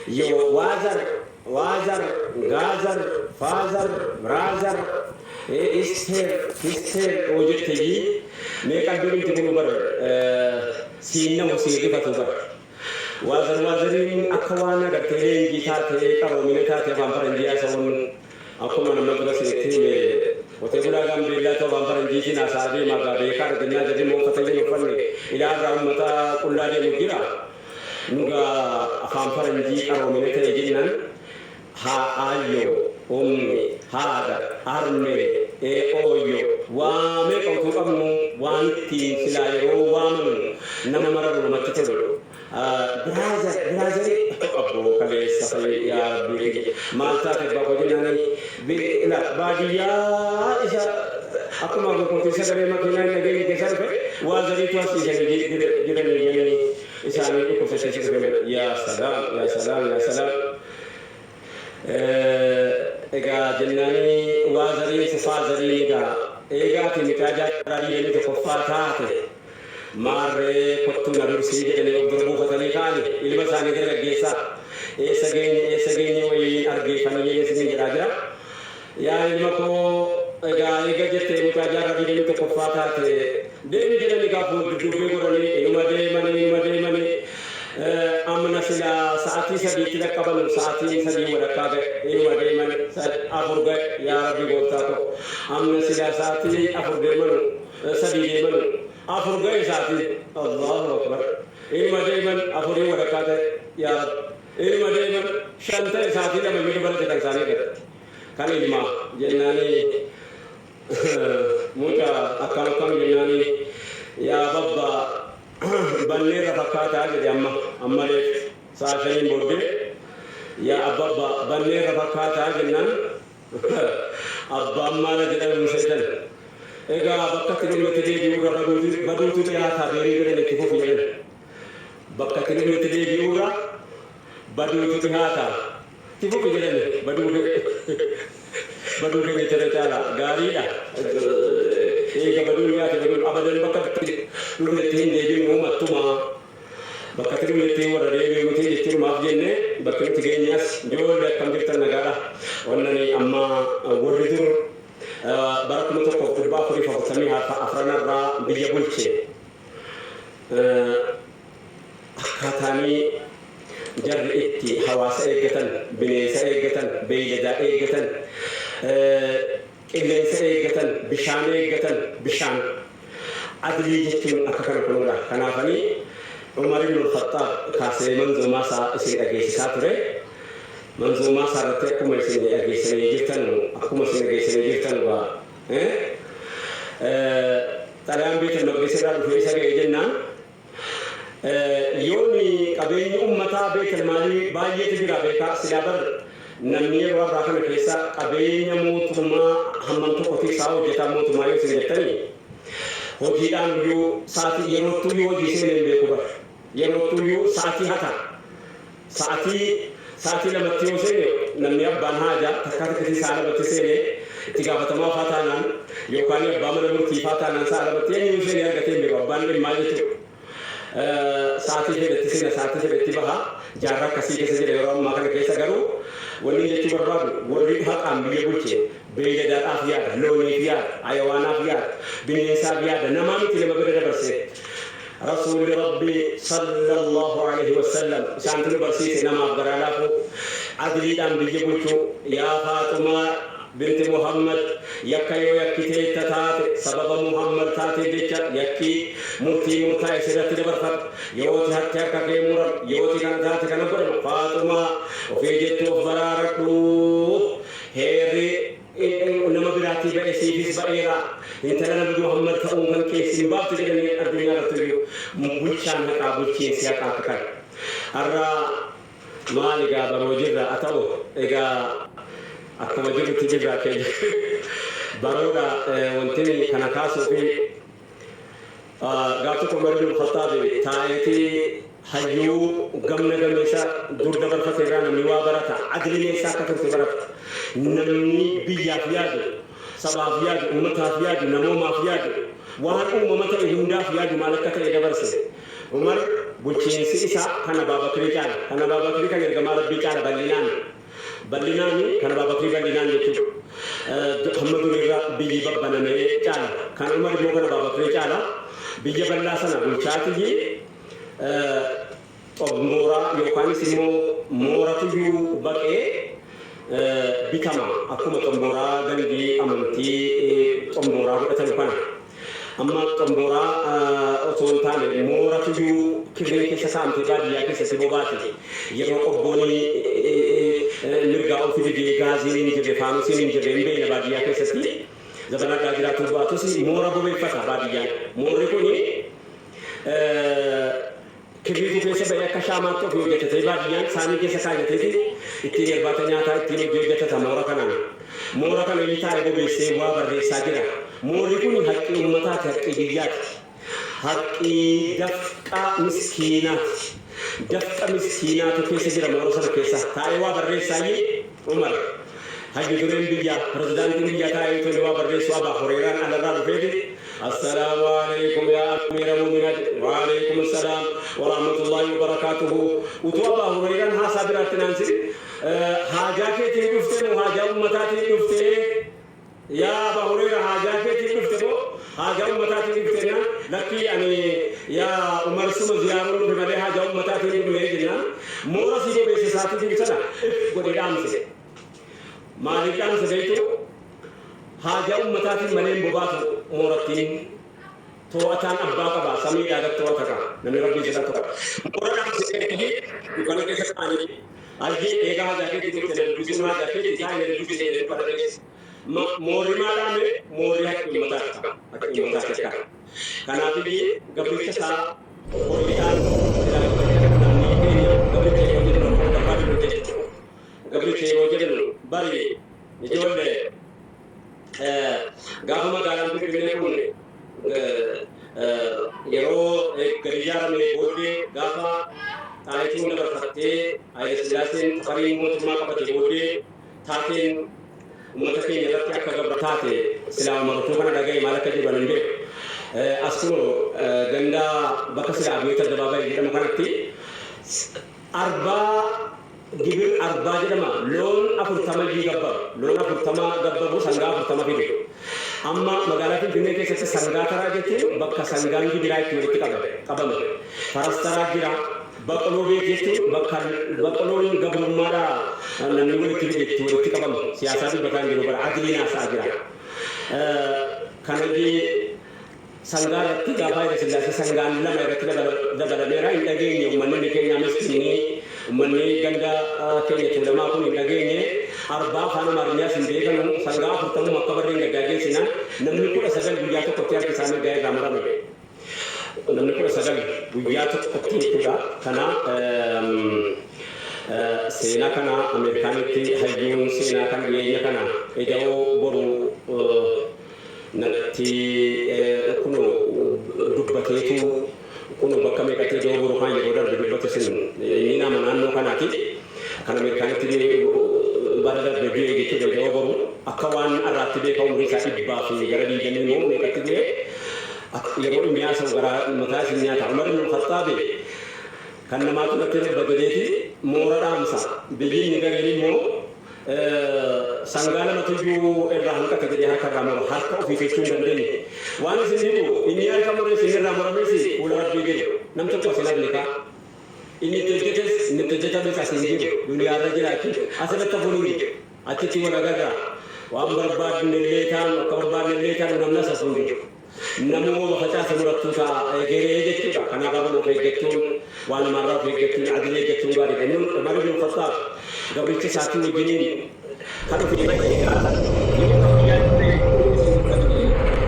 Yoo waazar, waazar, gaazar, faazar, biraazar, isteer, fisteer oo jetteyyii mee qalbiin himti kunu bar siin nahu siin rifatu bar. Waazar waazariin akka waan agartee leenjii taatee qaroomina taate afaan faranjii haasa'uun akkuma nama dura isinitti hime qotee bulaa Gaambeellaatu afaan faranjiitiin haasa'aa deema gaa beekaadha jennaa jarri immoo uffata iyyuu hin uffanne ilaa irraa ummata qullaa deemu jira. Nu gaa afaan faranjii qaroomina ta'e jennaan haa aayyoo, ummi, haadha, harmee, ee ooyyoo waa meeqa utuu qabnuu waan ittiin silaa yeroo waamanu nama mararu namatti tolu. Brother brother abboo kaleessa fa'i yaa rabbii kiyya maal taate abbaa koo jennaani ila baadiyyaa isa akkuma kootii sagalee makiinaa hin dhageenye keessaa dhufe waa zariitu as dhiisanii jiranii jedhanii isaanii dhukkubsachiisu dhufe. Yaa salaam, yaa salaam, yaa salaam. Egaa jennaani waa zariin fufaa zariin egaa eegaa ati mucaa jaarraa 21ffaa taate Maarree kottuu na dursii jedhanii of dura buufatanii ka'ani. Ilma isaanii dargaggeessaa. Eessa geenye, eessa geenye wayiin argeefanii isiniin jedhaa jira. Yaa ilma koo egaa eega jettee mucaa jaarraa 21ffaa taate deemi jedhanii egaa fuuldudduubbee godhanii inuma deemanii inuma deemanii amna silaa sa'atii 3tti dhaqqabanu sa'atiin 3 walakkaa ga'e. Inuma deeman, 4 ga'e. Yaa Rabbi gooftaa koo, amna silaa sa'atii 4 deemanu, 3 deemanu, 4 ga'e sa'atiin. Allahu akbar. Inuma deeman, 4 walakkaa ta'e. Yaa Rabbi, inuma deeman, 5 ta'e. Sa'atii 2 iyyuu dabalate kan isaanii irratti kan ilmaa jennaanii mucaa akkam akkam jennaanii yaa babba banneerra fakkaataa jedhe. Amma amma reef sa'a 5n booddee yaa abbabba banneerra fakkaataa jennaan abbaan maala jedhamu seetan egaa bakka itti dhumnetti deebi'uurra baduutu dhiyaataa deemuu jedhan. Itti fufi jedhan. Bakka itti dhumnetti deebi'uurra baduutu dhiyaataa itti fufi jedhan. Baduu keenya irra caala gaariidha. Eega baduun dhiyaate baduun abadan bakka itti dhumnetti hin deebinu uummattumaa bakka itti dhumnetti warra deebi'u miti jechuun maaf jenne bakki nuti geenye as. Ijoollee, akkam jirtan? Nagaadha. Wannani amma warri dur bara 1444rraa biyya bulche akkaataanii jarri itti hawaasa eeggatan, bineensa eeggatan, beeyladaa eeggatan, qilleensa eeggatan, bishaan eeggatan, bishaan adlii jechuun akka kana kunuudha. Kanaafanii Umar ibn al-Khattaab kaasee manzuumaa isaa isin dhageessisaa ture. Manzuumaa isaa irratti akkuma isin dhageessanii jirtan, akkuma isin dhageessanii jirtan gaa xalayaan Beetal Maqdis irraa dhufe isa ga'e jennaan yooni qabeenyi ummataa beetal maalii baay'eetu jira beekaa. Silaa bar namni yeroo har'aa kana keessa qabeenya mootummaa hammam tokko tiksaa hojjetaa mootummaa yoo isin jettanii hojiidhaan iyyuu sa'atii yerootti iyyuu hojii seenee hin beeku bar. Yerootti iyyuu sa'atii hata sa'atii 2tti yoo seene namni abbaan haajaa takkaa takkatii sa'a 2tti seenee itti gaafatamaa faa taanaan yookaan abbaa mana murtii faa taanaan sa'a 2tti eenyuun seenee argatee hin beeku abbaan dhimmaa jechuudha. Sa'atii fedhetti seena, sa'atii fedhetti baha. Jaarraa akkasii keessa jira yeroo ammaa kana keessa. Garuu wanni jechuu barbaadu warri haqaan biyya bulche beeyladaadhaaf yaada, looniif yaada, hayawaanaaf yaada, bineensaaf yaada, namaa miti nama bira dabarsee. Rasuulli Rabbi sallallahu alaihi wasallam isaantu nu barsiise namaaf garaa laafuu, adliidhaan biyya bulchuu. Yaa Faaxumaa binti Muhammad, yakka yoo yakkiteetta taate sababa Muhammad taatee jecha yakkii murtii murtaa'e sirratti dabarfata. Yooti hatte harka kee muram, yooti kana taate kana godhama. Faaxumaa ofii jettu of baraaradhu. Heerri nama biraatii ba'e siifis ba'eera. Intala Nabi Muhammad ta'uun kan keessin baaftu jedhanii addunyaa irratti iyyuu bulchaan haqaa, bulchiinsi haqaa akka kana. Har'a maal egaa baroo jirra haa ta'u egaa akkuma jirrutti jirra keenya baroodha. Wanti kana kaasuu fi gaaf tokko Umar ibn Khattaab taa'eetii hayyuu gamna gameessa dur dabarfate irraa namni waa barata, adliin eessaa akka turte barata. Namni biyyaaf yaadu, sabaaf yaadu, ummataaf yaadu, namoomaaf yaadu, waan uumama ta'e hundaaf yaadu maal akka ta'e dabarse Umar. Bulchiinsi isaa kan Abaabakrii caala. Kan Abaabakrii kan ergamaa Rabbii caala bal'inaan. Bal'inaan kan Abaabakrii bal'inaan jechuudha. Hamma duriirra biyyi babbanamee caala. Kan Umar immoo kan Abaabakrii caala. Biyya bal'aa sana bulchaatiyyi mooraa yookaanis immoo mooratuyyuu baqee bitama akkuma xomboraa gandii amantii xomboraa godhatan kana. Amma xomboraa osoo hin taane mooratuyyuu kirree keessa saamtee baadiyyaa keessa si bobaate. Yeroo qobboon mirgaa ofii fidee gaaziin hin jirre, faanusiin hin jirre, hin beekne baadiyyaa keessatti zabanadhaa jiraatu baatus moora bobeeffata baadiyyaan. Moorri kuni kirriitu keessa ba'ee akka shaamaatti ofii hojjetatee baadiyyaan saanii keessa kaayyateeti ittiin irbaata nyaataa ittiin hojii hojjetata moora kanaan. Moora kana inni taa'ee bobeessee waa barreessaa jira. Moorri kun haqqii uummataati, haqqii biyyaati. Haqqii dafqa miskiinaati. Dafqa miskiinaatu keessa jira moora sana keessa. Taa'ee waa barreessaayyee Umar. Hayyu dureen biyyaa, pirezidaantiin biyyaa taa'ee tole waa barreessu Abaa Hureeraan alarraa dhufeeti. "Assalaamu alaikum yaa amiira muuminaat." "Wa alaikum assalaam wa rahmatullahi wa barakaatuhu." Utuu Abaa Hureeraan haasaa biraatti naansi, "Haajaa keetiin dhuftee moo haajaa ummataatiin dhuftee? Yaa Abaa Hureera, haajaa keetiin dhufte moo haajaa ummataatiin dhufte?" Jennaan, "Lakkii, ani yaa Umar suma ziyaaruun dhufe malee haajaa ummataatiin dhufne" jennaan, moora si bobeesse isaatii jiru sana if godhee dhaamse. Maaliif dhaamse beektu? Haajaa ummataatiin malee hin bobaatu moorattiin. To'ataan abbaa qaba, samiidhaa gad to'ata qaba. Namni Rabbii jedha to'ata. Moora dhaamse dukkana keessa ta'anii ayyee eegaa haajaa keetii dhufte na dubbisuun haajaa keetii taa'ee na dubbisee jedhee dukkana keessa. Moorri maa dhaame? Moorri haqqi ummataati. Haqqi ummataati akka. Kanaaf iyyee gabricha isaa horiidhaan silaa gabricha kana namni keenya gabricha yeroo jedhu rakkoo barbaadu jechuudha. Gabricha yeroo jedhu bari ijoollee gaafa magaalaan Finfinnee kun yeroo gadi ijaarame booddee, gaafa Xaayituun dabarfattee Haayile Sillaaseen Tafarii mootummaa qabate booddee, taateen uummata keenya irratti akka gabra taate silaa uummatuu kana dhaga'e maal akka jedhan hin beeku. As kunoo ganda bakka silaa Abiyoot Addabaabaayii jedhamu kanatti arbaa gibir arbaa jedhama, loon 40 iyyuu gabbaru, loon 40 gabbaru, sangaa 40 fidu. Amma magaalaa Finfinnee keessatti sangaa taraa jechuun bakka sangaan gibiraa itti walitti qabame. Faras taraa jira. Baqloo beet jechuun bakka baqloon gabrummaadhaa namni walitti fide itti walitti qabamu. Siyaasaa dubbataa hin jiru bara, adiliin haasaa jira. Kana sangaa irratti gaafa Haayile Sillaasee sangaan lama irratti dabalameera. Hin dhageenye uummanni keenya miskiinii, uummanni ganda keenya Tuulamaa kun hin dhageenye. Arbaa afaan Amaariyaas hin beekanu. Sangaa 40 akka barreen gaddaa geessinaan namni 19 guyyaa tokkotti harki isaa mirgaa irraa murame. Namni 19 guyyaa tokkotti jechuudha. Kana seenaa kana Ameerikaanitti hayyuun seenaa kan dhiyeenya kana Ida'oo Boru natti kun dubbateetu kun bakka meeqatti Ida'oo Boru kan yeroo darbe dubbate sun inni nama naannoo kanaati. Kan Ameerikaanitti bara darbe du'e jechuudha. Ida'oo Boru akka waan har'aatti beeka, umurii isaa 120 moo meeqatti du'e. Yeroo inni haasa'u garaa mataa isin nyaata. Umar ibn Khaxxaabi kan namaatu natti robba jedheeti moora dhaamsa. Biyyi inni galeen immoo sangaa lamatu iyyuu irraa hanqate jedhee harka irraa mura. Harka ofii tolchuu hin dandeenye. Waan isin dhibu inni harka mure isin irraa murames fuula Rabbii jiru. Nam tokko isin hafne kaa. Inni itti hojjetes inni itti hojjetames as hin jiru. Duniyaarra jiraachuu asirratti hafuun hin jiru. Achitti wal agarra. Waan barbaadne illee taanu, akka barbaadne illee taanu, namni as hafuun jiru. Namuma facaase murattuu ta'a egeree jechuudha. Kanaaf amma of eeggachuun, waan namaarraa of eeggachuun, adilii eeggachuun gaariidha. Inni Umar ibn Khattaab gabricha isaatii wajjiniin kan ofii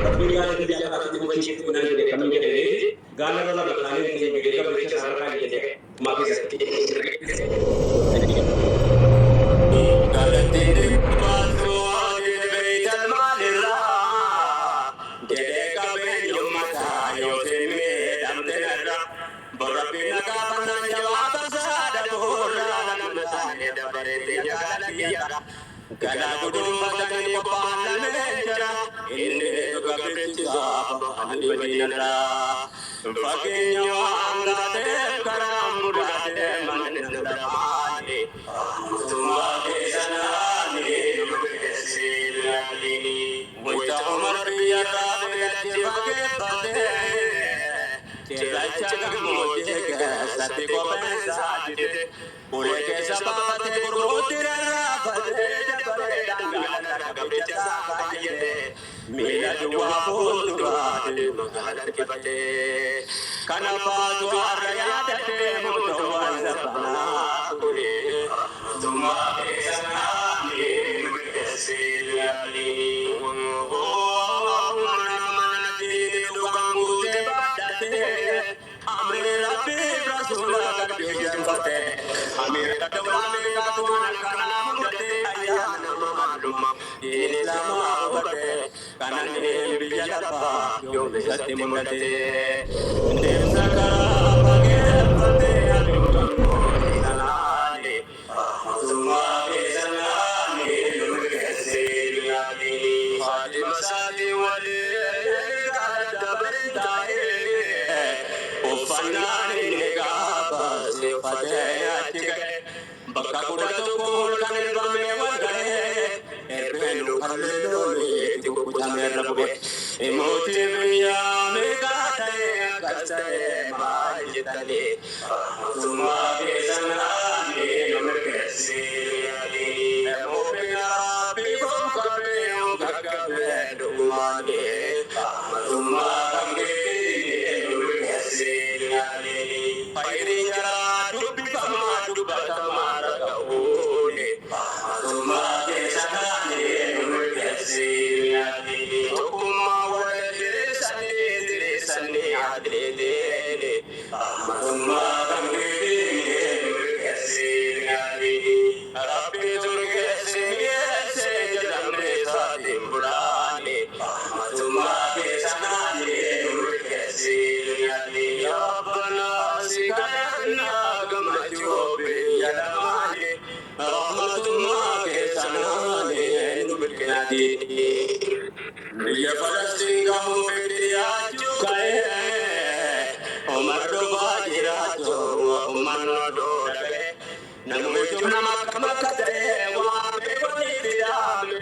"Rabbiin gaala biyya kanaatti gufachiiftu naan jedhe, akkamiin jedhe?" jedheeti gaalarra lama kaaneen ta'e jedhee gabricha isaarra kaa'e jedhee maa keessatti. Gaalattiin baatu beeytal maalirraa jedhee qabeenya ummataa yootiin miidhamte narra borrabbiin nagaa bannaan jawaaba saada bu'uurraa nama isaanii dabareetti gaala kiyyara galaa guduunfatanii qophaan lameen jira inni gabrichi saafa ani badiinarraa. Fakkeenya waan taateef karaan mudaa deeman lamaani. Mootummaa keessanaani nu milkeessinaani. Wayita Umar biyya beelatti fageeffatee cirracha gammoojjii keessatti qopheessaa jite. Ulee keessa baafatee gurguutti rarraafatee dabaree dhangala'aa gabricha isaa baay'atee miila duwwaa fuulduraa deema harkifatee. Kana baatu har'a yaadatee murtoowwan sabanaa kuni. Mootummaa keessanaani nu milkeessinaani. Mana mana diinii dhugaan guutee baadhatee. Amri Rabbi Rasuula qalbii jeenfatee. Ameerika dawla Ameerikaatu waan akkanaa mudate. Ayyaana maalummaa diin islaamaa hubatee. Kananneen biyya lafaa yoom isatti mul'ate. Deemsa karaa fageeffatee aduu gammoojjii sanaani. Mootummaa keessanaani nu milkeessinaani. Haadhima isaatii waliin karaa dabaree taa'ee. Uffannaan inni gaafas uffatee achi ga'e. Bakka 11 kan elbamee wal ga'e. Erbeen lukallee looniitti kukkutamee irra bu'e. Mootii biyyaa meeqaa ta'e akkas ta'e maal jettanii. Mootummaa keessanaani nu milkeessinaani. Muumina Rabbi gonfamee gaggabee dhugumaani. Mootummaa kan keetii nu milkeessinaani. Fayyiin jaraa dubbifamaa dubbatamaa dhaga'uuni. Mootummaa keessanaani nu milkeessinaani. Tokkummaa wal diriirsanii diriirsanii adeedeeni. Mootummaa kan keetii nu milkeessinaani. Rabbi turgeessi mi'eessee jedhamne isaatiin bulaani. Mootummaa keessanaani nu milkeessinaani. Yaa Rabbanaa si kadhannaa gammachuu biyya lamaani. Rahmatummaa keessanaani nu milkeessinaani. Biyya Falastiin gahuu fedhiyaachuu ka'ee. Umar dhufaa jiraatu ummanni oduu dhaga'e. Namni nama akkam akka ta'e waan beekaniif yaame.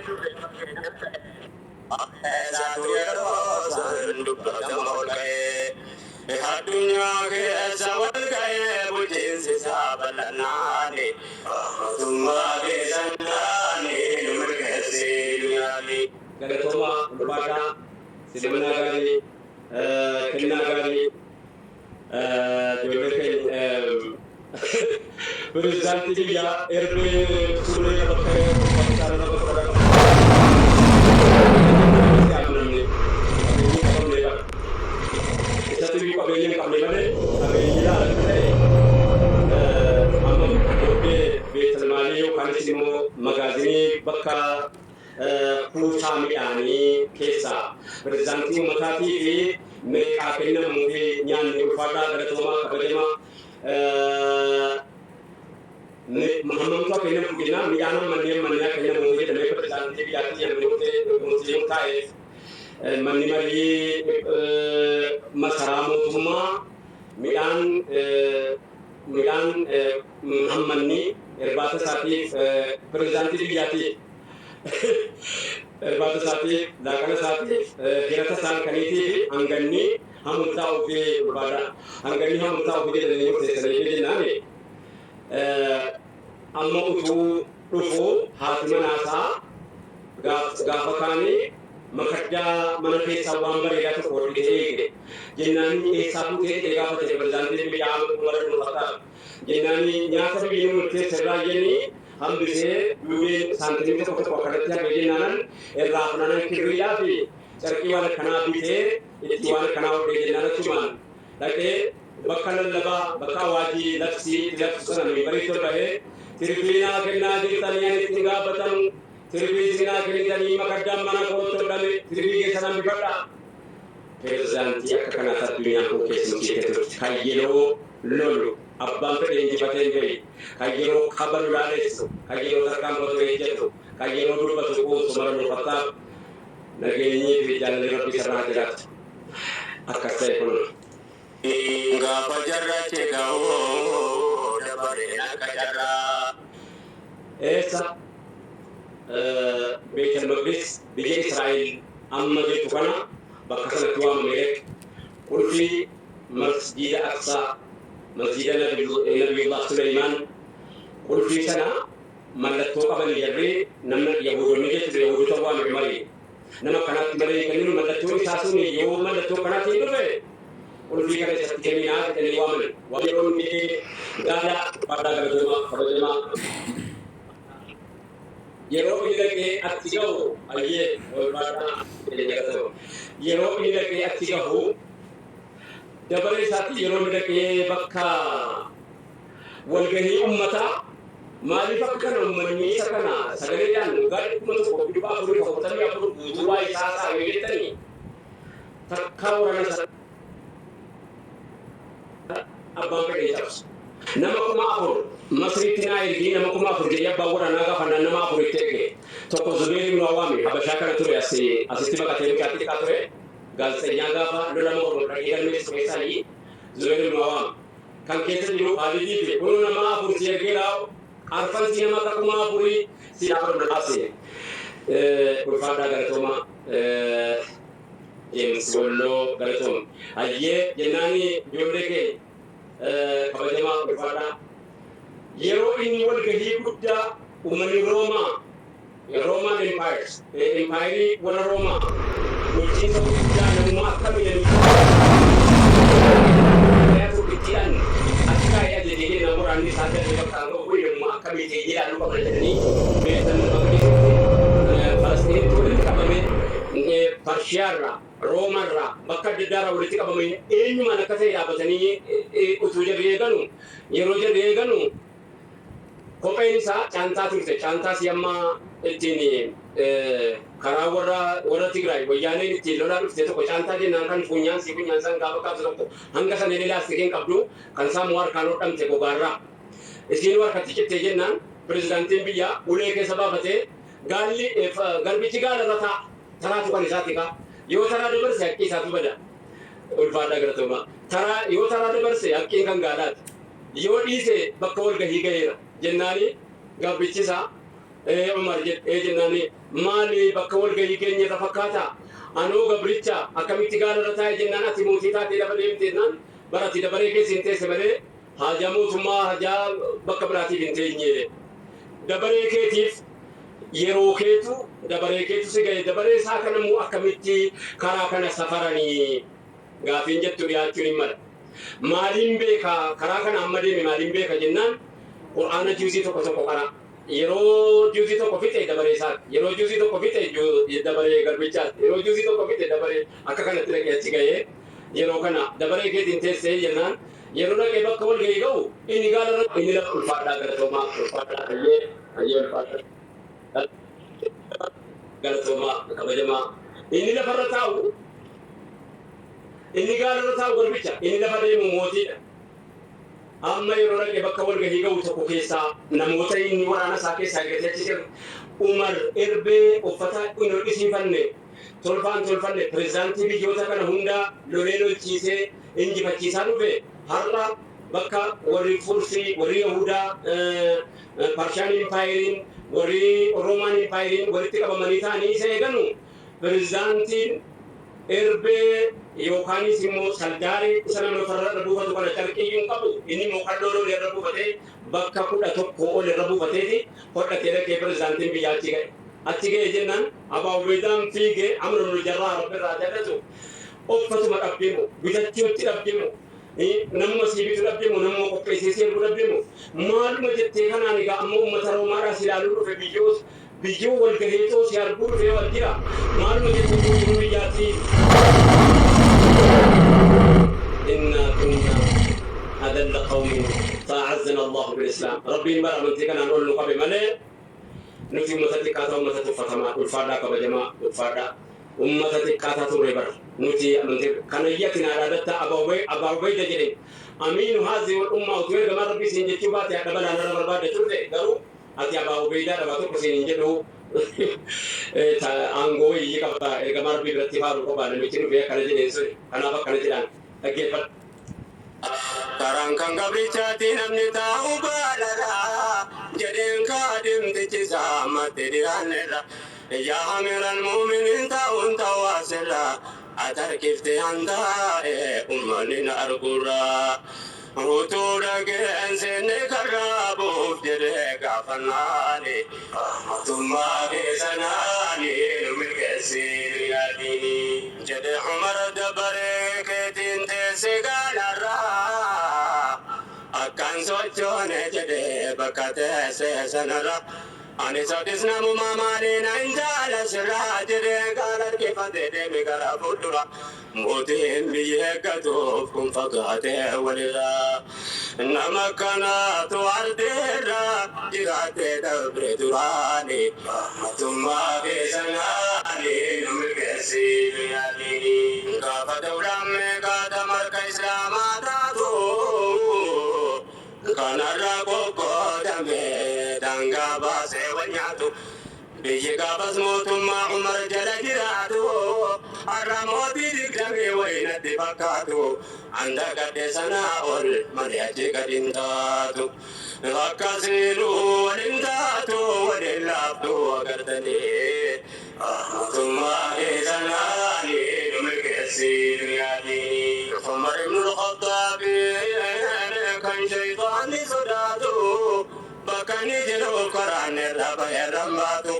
Eessaatu yeroo san dubbatama ol ka'ee. Addunyaa keessa wal ga'ee bulchiinsi isaa bal'anaani. Mootummaa keessanaani nu milkeessinaani. Galatoomaa, ulfaadhaa, simannaa gaarii, kennaa gaarii, ijoollee keenya pirezidaantii biyyaa erbee fuulee bakka bakka nama bakka namni qabeenyi qabamne qaba. Isatti iyyuu qabeenya hin qabne malee qabeenyi laala ta'e amma booddee beetalmaalii yookaanis immoo magaazinii bakka kuusaa midhaanii keessaa pirezidaantii uummataatii fi meeqaa kennamuu fi nyaanni. Ulfaadhaa, galatoomaa, kabajamaa. Hammamtu akka kennamu jennaan midhaan manneen manneen kennamuu jedhamee pirezidaantii biyyattii murtii murtaa'eef manni marii masaraa mootummaa midhaan hammanni irbaata isaatiif pirezidaantii biyyaatiif irbaata isaatiif, laaqana isaatiif, hirata isaan kaniitii fi hanganni hamurtaa'uu fi barbaada hanganni hamurtaa'uu fi jedhanii murteessanii jennaani amma utuu dhufu haati manaasaa gaafa kaanii makaddaa mana keessaa waan bareedaa tokko hodhitee eege jennaan eessaa fuutee jedhee gaafate pirezidaantiin biyyaa Umar ibn Khattab. Jennaan nyaata biyyi nu murteesse irraa jennii hambisee duubeen saantimii tokko tokko akkanatti hafe jennaanan irraa funaanan kirriidhaa fi carqii waan akkanaa bitee itti waan akkanaa hodhee jennaan achumaan dhaqee bakka lallabaa bakka awaajii labsii itti labsu sana minbarii ol bahee tirfiinaa kennaa jirtanii ani ittiin gaaffatamu tirfii isinaa kennitanii makaddaan mana kootti hodhame tirfii keessan hambifadha. Pirezidaantii akka kanaatti addunyaan kun keessumsiitee turte. Kan yeroo lolu abbaan fedhe injifatee hin beeku. Kan yeroo kabalu laalessu, kan yeroo tarkaanfatu ejjetu, kan yeroo dubbatu quubsu Umar ibn Khattab, nageenyii fi jaalalli Rabbii sarara jiraatu. Akkas ta'e kun. Gaafa jarrachi ga'uu dabareen akka jarraa. Eessa Beetal Maqdis biyya Israa'el amma jirtu kana bakka sanatti waamame. Qulfii Masjiida Aqsaa, masjiida Nabiyullah Suleymaan, qulfii sana mallattoo qaban jarri namna Yahuudonni jechuudha. Yahuudota waame Umarii. Nama kanaatti malee hin kenninu, mallattoon isaa sun yoo mallattoo kanaatiin dhufe qulfii kana isatti kenninaa jedhanii waaman. Yeroo inni gaala fadhaa galatooma kabajamaa yeroo inni dhaqee achi gahu, ayyee walfaadhaa, yeroo inni dhaqee achi gahu dabaree isaatti, yeroo inni dhaqee bakka walgahii ummataa, maaliif akka kana uummanni isa kana sagaleedhaan waggaa 1444 guutuu waa isaa isaa yoo jettanii takkaa waraana isaa abbaan fedhe cabsu. Nama 4000 Masriitti naa ergii, nama 4000 jedhee abbaan waraanaa gaafannaan nama afur itti erge. Tokko Zubeer ibnu Awaami, Habashaa kana ture, asitti baqatee mucaa xiqqaa ture. Gaazexeenyaa gaafa lola mormu dhaqee galmeessu keessaa Zubeer ibnu Awaam. Kan keessa jiru Khaalidii fi kunuu nama afur si ergeera, arfan si nama akka 4000 si afur naase. Ulfaadhaa, galatooma. James Walloo, galatoom. Hayyee jennaani ijoollee keenya kabajamaa, ulfaadhaa. Yeroo inni walgahii guddaa uummanni Roomaa, Roman Empires, empaayirii warra Roomaa, bulchiinsa guddaa namummaa akkamii namicha tokkittiidhaan achi kaa'ee ajajee jennaan waraanni isaa darbee bakka ga'u kun namummaa akkamii ta'ee ilaaluu qabna jedhanii Beetal Maqdisitti, Falasxiinitti walitti qabame. Parshiyaarraa, Roomarraa, bakka adda addaarraa walitti qabame. Eenyumaan akka ta'e dhaabbatanii utuu jarri eeganu, yeroo jarri eeganu kopheen isaa caantaa turte. Caantaa si amma ittiin karaa warra Tigraay wayyaaneen ittiin lolaa dhufte tokko caantaa jennaan, kan funyaan si funyaan san gaafa qabdu tokko hanga sana illee laastikiin qabdu, kan saamuu harkaan hodhamte gogaarraa. Isiin harkatti cittee jennaan pirezidaantiin biyyaa ulee keessa baafatee, gaalli garbichi gaala irra taa'a, taraatu kan isaati kaa, yoo taraa dabarse haqqii isaatu bada. Ulfaadhaa, galatoomaa. Taraa yoo taraa dabarse haqqiin kan gaalaati, yoo dhiise bakka walgahii gaheera jennaani garbichi isaa Umar jedhee jennaani, maali bakka walgahii keenya irra fakkaata, anoo gabricha akkamitti gaala irra taa'e jennaan, ati mootii taatee lafa deemte jennaan, barati dabaree keessa hin teesse malee haajaa mootummaa, haajaa bakka biraatiif hin teenye, dabaree keetiif yeroo keetu dabaree keetu si gahe, dabaree isaa kana immoo akkamitti karaa kana safaranii gaafiin jettu dhiyaachuun hin mala. Maaliin beeka karaa kana amma deeme, maaliin beeka jennaan, Qur'aana juuzii tokko tokko qara. Yeroo juuzii tokko fixe dabaree isaati. Yeroo juuzii tokko fixe dabaree garbichaati. Yeroo juuzii tokko fixe dabaree akka kanatti dhaqee achi gahee, yeroo kana dabaree keetiin teessee jennaan, yeroo dhaqee bakka wal gahii ga'u inni gaala inni lafa. Ulfaadhaa, galatoomaa, ulfaadhaa, hayyee, hayyee, ulfaadhaa, galatoomaa, kabajamaa. Inni lafarra taa'u, inni gaalarra taa'u garbicha, inni lafa deemu mootiidha. Amma yeroo dhaqee bakka walgahii ga'u tokko keessaa namoota inni waraana isaa keessaa eeggatee achi jiru, Umar erbee uffata hin hodhisiifanne, tolfaan tolfanne, pirezidaantii biyyoota kana hundaa lolee lolchiisee injifachiisaa dhufe, har'a bakka warri Fursii, warri Yahudaa, Parshaan Impaayeriin, warri Roomaan Impaayeriin walitti qabamanii ta'anii isa eeganu, pirezidaantiin erbee yookaanis immoo saldaaree isa namni lafarra irra buufatu kana carqiyyuu hin qabu. Inni immoo kalloo lolee irra buufatee bakka 11 ol irra buufateeti hodhatee dhaqee pirezidaantiin biyyaa achi ga'e. Achi ga'e jennaan Abaa Ubeydaan fiigee, Amr ibn Jarraa, Rabbi irraa jaallatu, uffatuma dhabdeemo, bitachuutti dhabdeemo, namuma sii bitu dhabdeemo, namuma qopheessee si ergu dhabdeemo, maaluma jettee kanaan egaa amma uummata Roomaadhaa si ilaaluu dhufe, biyyoo biyyoo wal gaheetoo si arguu dhufee wal jira, maaluma jettee guutuun biyyaatii. إنا كنا أذل قوم فأعزنا الله بالإسلام. Rabbiin bara amantii kanaan ol nu qabe malee nuti ummata xiqqaataa, ummata tuffatamaa. Ulfaadhaa, kabajamaa, ulfaadhaa. Ummata xiqqaataa turre bara nuti amantii kana iyyati naa dhaadatta. Abaa Ubayda jedhe, أمين هذه الأمة utuu ergamaa Rabbii siin jechuu baate hadha balaa narra barbaadda turte. Garuu ati Abaa Ubaydaa dhabaa tokko siin hin jedhu, aangoo wayii qaba ergamaa Rabbii biratti faaruu qaba namichi dhufee akkana jedheen suni. Kanaaf akkana jedhaan, dhaggeeffadhu. Karaan kan gabrichaati namni taa'u baalarra jedheen kaadimtichi saamatti dhiyaanneerra. Yaa amiral muuminiin taa'uun ta'uu atarkifte handaa'e uummanni na argurra. Utuu dhageen seenne karraa buuf jedhee gaafannaani. Mootummaa keessanaani nu milkeessii yaadini. Jedhe Umar dabaree keetiin teesse gaalarraa. Akkan sochoone jedhee bakka teesse sanarra. Ani sadis namuma maaliin an jaalasirraa jedhee gaala harkifatee deeme gara fuuldura. Mootiin biyya eeggatuuf kun fagaatee walirraa. Nama kanaatu ardeerra jiraatee dabre duraani. Mootummaa keessanaani nu milkeessii yaadini. Gaafa dawlaan meeqaata marka islaamaa taatu. Kanarra qoqqoodame daangaa baasee wal nyaatu. Biyyi gaafas mootummaa Umar jala jiraatu. Har'a mootii digdamii wayinatti fakkaatu. Anda gadde sanaa ol malee achi gadi hin taatu. Akkasiinuu waliin taatu waliin laaftu agartanii. Mootummaa keessanaani nu milkeessii yaadini. Umar ibn al-Khattaab kan shayxaanni sodaatu. Bakka inni jiru karaan irra bahee rambaatu.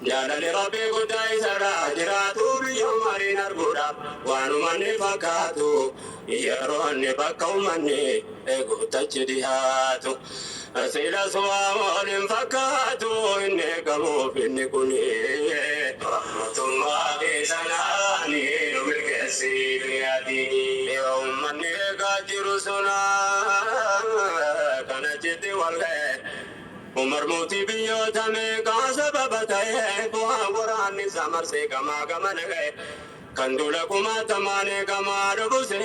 Jaalalli Rabbii guddaa isarraa jiraatu biyya Umariin arguudhaaf waanuma inni fakkaatu. Yeroo inni bakka uummanni eeguutti dhiyaatu. Silas waa waliin fakkaatu inni eegamuuf inni kuni. Mootummaa keessanaani nu milkeessii yaadini. Uummanni eegaa jiru suna kana jetti wal ga'e. Umar mootii biyyoota meeqaa sababa ta'e bu'aa waraanni isaa marsee gamaa gamana ga'e. Kan duula kumaatamaan eegamaa dhufuse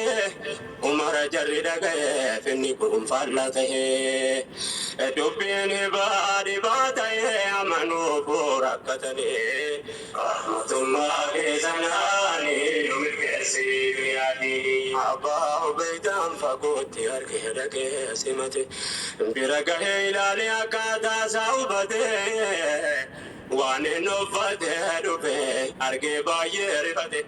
Umara jarri dhaga'e finni kun faallaa ta'e. Dubbiin hibaa dhibaa ta'e amanuuf rakkatanii. Mootummaa keessanaani nu milkeessii yaadini. Abbaa Ubeydaan fagootti argee dhagee simate. Bira gahee ilaalee akkaataa isaa hubatee. Waan inni uffatee dhufe argee baay'ee rifate.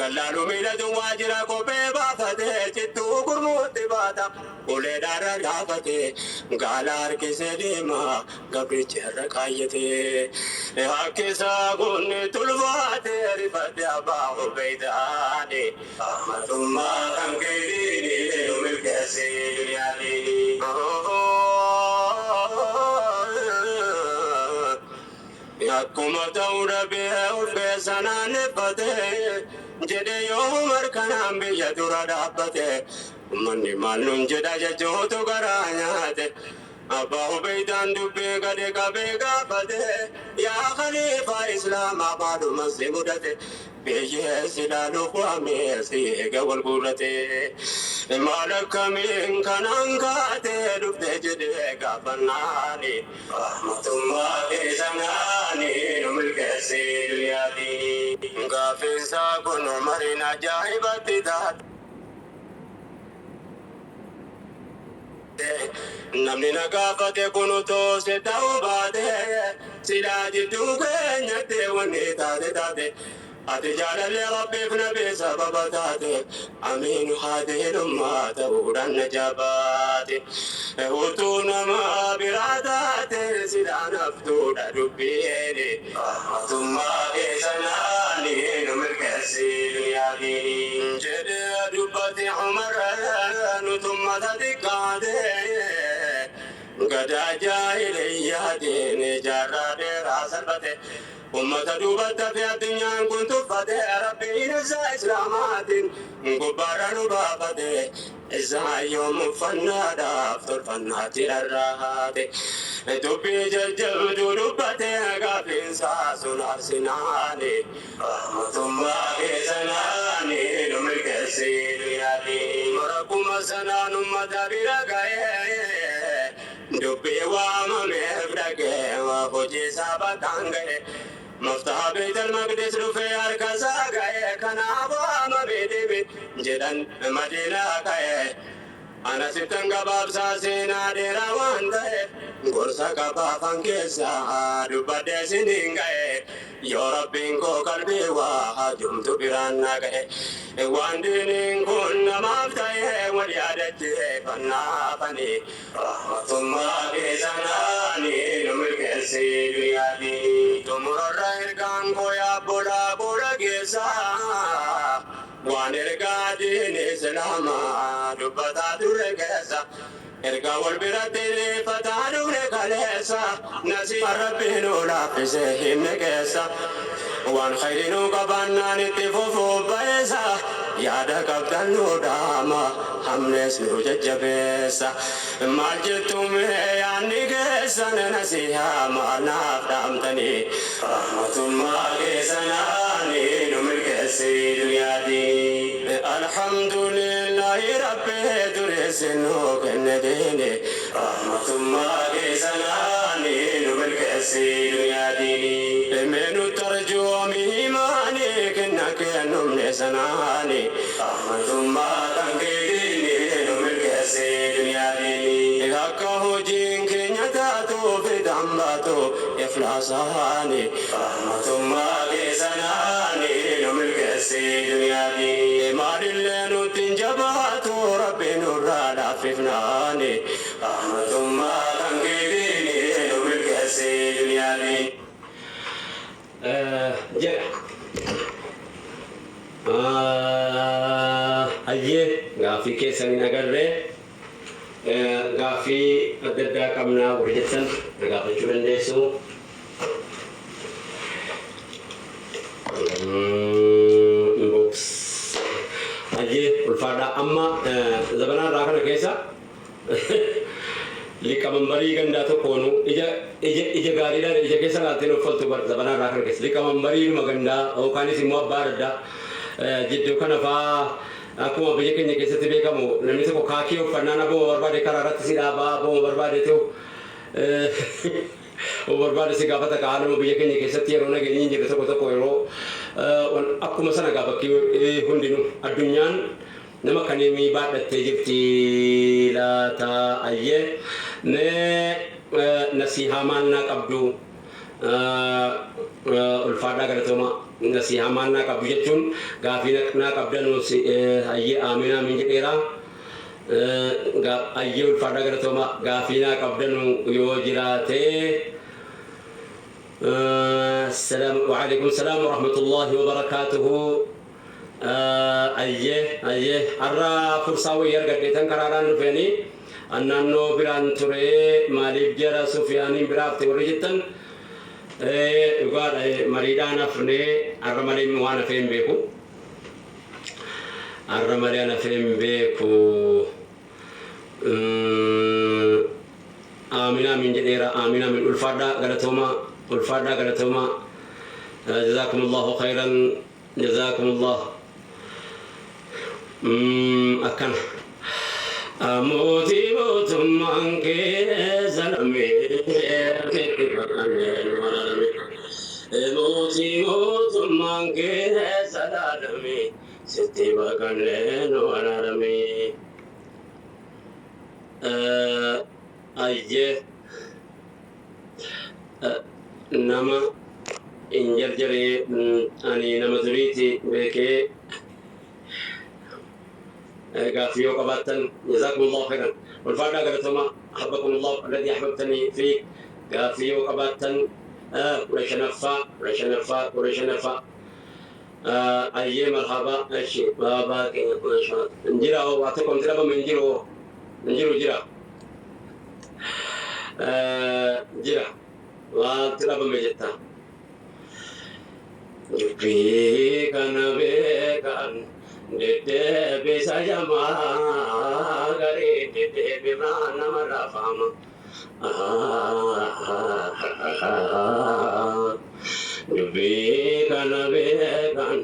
Gallaalu miidhatu waajjira kophee baafatee cittuu gurmuutti baata. Ulee dhaara dhaafate gaala harkisee deema gabrichi irra kaayyate. Harkisaa kun tulfaate rifate abbaa Ubeydaani. Mootummaa kan keetiini nu milkeessii yaadini. Akkuma ta'uu dhabee ulfee sanaan iffate jedhe yoo Umar kanaan biyya dura dhaabbate. Uummanni maal nuun jedha jechuutu garaa nyaate. Abbaa Ubeydaan dubbii gadi qabee gaafate. Yaa khaliifaa Islaamaa maaluma si mudate. Biyyee si ilaaluuf waamee si eega wal guurrate. Maal akkamiin kanaan kaatee dhufte jedhee gaafannaani. Mootummaa keessanaani nu milkeessii yaadini. Gaaffiinsaa kun Umariin ajaa'ibatti taate. Namni na gaafate kun utuu si ta'uu baate silaa jidduu keenyatti wanni taate taate. Ati jaalallee Rabbiif nabii sababa taate amiin haadhiinummaa ta'uudhaan na jabaate. Utuu nama biraa taate silaa naftuudha dubbiin. Mootummaa keessanaani nu milkeessii yaadini. Jedhee dubbate Umar nutummata xiqqaate. Gadaa jaahiliyyaatiin jaarraa dheeraa salphate. Ummata duubatti hafe addunyaan kun tuffate. Rabbiin ibsaa Islaamaatiin gubbaarra nu baafate. Isaa yoom uffannaadhaaf tolfannaatti rarraate. Dubbii jajjabduu dubbate gaaffiinsaa sun arsinaani. Mootummaa keessanaani nu milkeessii yaadini. Akkuma sanaan ummata bira ga'ee. Dubbii waamameef dhagee hojii isaa bakkaan ga'e. Maftaha Beetal Maqdis dhufee harka isaa ga'e. Kanaaf waamamee deeme jedhan Madiinaa ka'e. Ana sittan gabaabsaa seenaa dheeraa waan ta'eef gorsa qabaafan keessaa dubbadhee siniin ga'e yoo Rabbiin koo qalbii waa hajumtu biraan na ga'e waan diiniin kun namaaf ta'e wal yaadachiifannaafani rahmatummaa keessanaani nu milkeessi duniyaati xumurarra ergaan koo yaabbolaa booda keessaa waan ergaa diin islaamaa dubbataa ture keessa ergaa wal biratti fataa dhufne kaleessa nasiiba Rabbiin nu laaffise himne keessa waan khayri nu qabaannaan itti fufuuf ba'eessa yaada qabdan nu dhaama hamlees nu jajjabeessa maal jettu mee yaanni keessan nasihaa maal naaf dhaamtanii rahmatummaa keessanaani nu milkeessi duniyaati alhamdulillahi Rabbi dureessi nu kenne diini rahmatummaa keessanaani nu milkeessi duniyaati meenu tarjoomi imaani kenna kennumne sanaani rahmatummaa kan keetiini nu milkeessi duniyaati akka hojiin keenya taatuuf dambaatu ikhlaasaani rahmatummaa keessanaani nu milkeessi duniyaati maalillee nutti hin jabaatu Rabbi nurraa laaffifnaani rahmatummaa kan keetiini nu milkeessi duniyaati. Jedha. Hayyee, gaaffii keessan hin agarree, gaaffii adda addaa qabnaa warri jettan na gaafachuu dandeessu. Inbox. Hayyee, ulfaadhaa. Amma zabanaa irraa kana keessa liqamambarii gandaa tokkoonu ija ija ija gaariidhaan ija keessa laalteen uffaltu bar. Zabanaa irraa kana keessa liqamambariidhuma gandaa yookaanis immoo abbaa addaa jidduu kana faa akkuma biyya keenya keessatti beekamu namni tokko kaakii uffannaan abbuma barbaade karaa irratti si dhaabaa, abbuma barbaade ta'u barbaade si gaafata. Haaluma biyya keenya keessatti yeroo nageenyi hin jirre tokko tokko yeroo akkuma sana gaa bakki hundinuu addunyaan nama akkamii baadhattee jirti laata? Ayyee, mee nasihaa maal naa qabdu? Ulfaadhaa, galatooma. Nasihaa maal naa qabdu jechuun gaafii naa qabdanu. Ayyee, amiin amiin jedheera. Ayyee, ulfaadhaa, galatooma. Gaafii naa qabdanu yoo jiraate. السلام وعليكم السلام ورحمة الله وبركاته. Ayyee, ayyee, har'a fursaa wayii argadheetan karaaraan dhufeeni naannoo biraan ture. Maaliif jara Sufiyaaniin biraafte warri jettan, dhugaadha, mariidhaan hafnee. Har'a malee waan hafee hin beeku, har'a malee waan hafee hin beeku. Aamin aamin jedheera. Aamin aamin. Ulfaadhaa, galatooma. Ulfaadhaa, galatooma. جزاكم الله خيرا، جزاكم الله. Akkana mootii mootummaan kee zalamee mootii mootummaan kee zalaalame sitti baqannee nu araarame. Ayyee, nama hin jarjaree, ani nama duriiti beekee. Gaaffii yoo qabaattan. جزاكم الله خيرا، ulfaadhaa, galatooma. أحبكم الله الذي أحببتني فيه. Gaaffii yoo qabaattan. 15ffaa, 15ffaa, 15ffaa. Ayyee, marhaba. እሺ, baabaa injira waa tokko mti dhabame hin jiru, hin jiru, jira, jira, waanti dhabame jetta. Dubbii kana beekan deddeebisa jamaa garii deddeebifnaa nama rafama. Dubbii kana beekan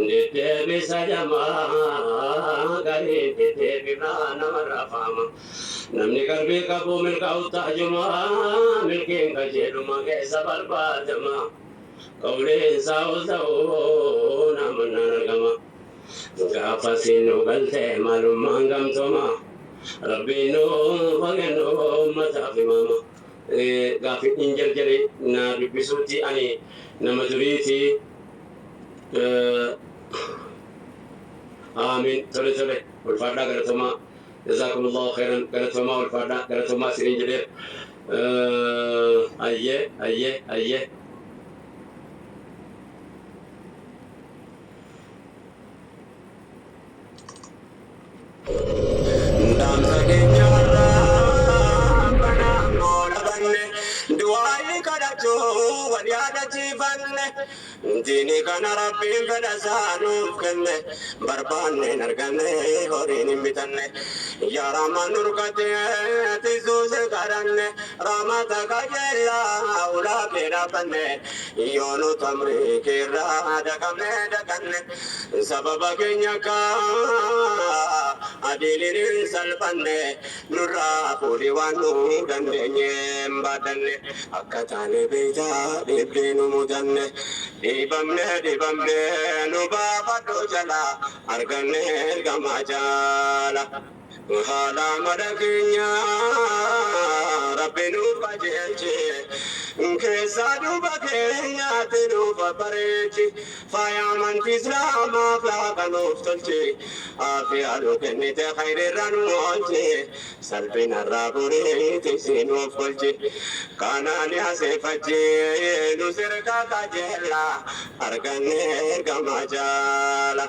deddeebisa jamaa garii deddeebifnaa nama rafama. Namni qalbii qabu milkaa'u taajumaa milkiin qajeeluma keessa barbaadama. Qawleen isaa ol ta'uu namannaan argama. Gaafa siin nu galtee maalummaan gamtooma. Rabbiin nuuf haa kennu ummataaf imaama. Gaaffii hin jarjare na dubbisuutti ani nama duriiti. Aamin. Tole tole. Ulfaadhaa galatoomaa. Jazaakumullahu khairan galatoomaa ulfaadhaa galatoomaa isiniin jedheef. Ayyee ayyee ayyee. Dhaamsa keenya har'aa banaan goolabanne du'aayii kadhachuu wal yaadachiifanne diinii kana rabbiin fedha isaa nuuf kenne barbaanne hin arganne horiin hin bitanne yaa rahmaan nurkatee tisuuse kadhanne rahmata qajeelaa ulaa kee dhaabbanne yoo nu tamrii keerraa dagamne daganne sababa keenya ka adiiliin hin salphanne nurraa fuudhi waan nu dandeenye hin baadhanne akka taane beeytaa dhibdee nu mudanne dhiibamne dhibamne nu baafadhu jala arganne ergamaa jaala. Haala mala keenya Rabbi nuuf qajeelche keessaa duuba keenyaatti nuuf bareechi faaya amantii islaamaa fi nuuf tolche aafiyaa nu kennite khayrirra nu oolche salphinarraa buriiti si nuuf kolche kanaan yaseeffache nu sirkaa qajeella arganne ergamaa jaala.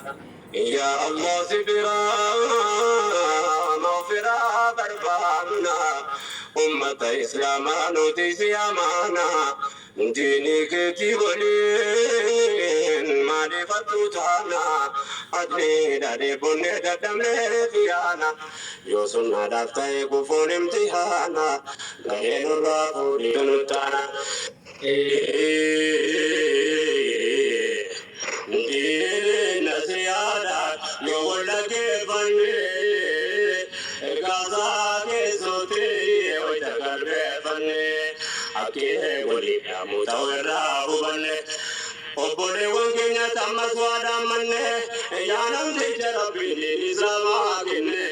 Yaa Allah si biraa maghfiraa barbaanna ummata islaamaa nuti si amaana diinii keetii waliin maaliif hattuu taana adliidha dheebonnee dadhabnee fiyaana yoo sunnaadhaaf ta'e kufuun imtihaana gahee nurraa fuudhii nuttaana. Diin nasiyaadha yoo wal dhaggeeffanne ergaasaa keessootti wayita galbeeffanne akkee walii dhaamu ta'u irraa hubanne. Obboleewwan keenya ammas waa dhaammanne yaa namticha rabbiin diin islaamaa kenne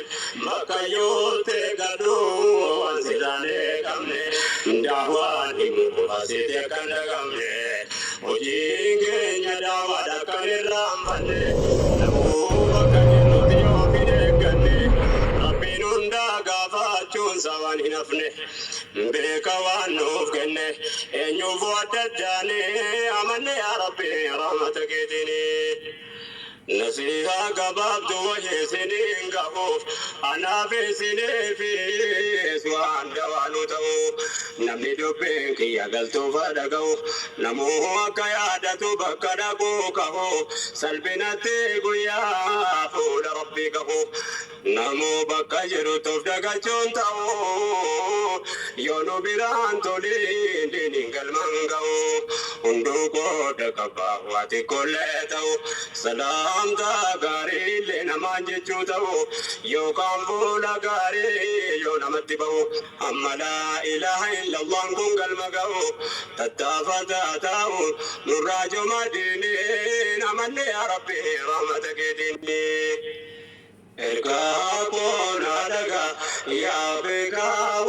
bakka yoo ta'e gadhu waan sirraan eegamne daawwaan himu qofa sitti akka hin dagamne hojiin keenya daawwaadha kan irraanfanne namuu bakka jirrutti yoo hin eegganne rabbiin hundaa gaafachuun isaa waan hin hafne beeka waan nuuf kenne eenyuufuu adda addaane amanne yaa rabbi rahmata keetiini. Nasihaa gabaabdu wahii isiniin gahuuf anaaf isiniifis waan dawaa nu ta'u namni dubbiin kiyya galtuuf haa dhaga'u namuu akka yaadatu bakka dhaquu kahu salphinatti guyyaa fuula rabbii gahu namuu bakka jirutti of dagachuun ta'u yoo nu biraan toliin diiniin galmaan ga'u hunduu qooda qaba waa xiqqoollee ta'u salaamtaa gaariillee namaan jechuu ta'u yookaan fuula gaarii yoo namatti ba'u amma laa ilaaha illallaan kun galma ga'u tattaafataa ta'u nurraa joma diiniin amanne yaa rabbi rahmata keetiin. Ergaa koo naa dhagaa yaa beekaa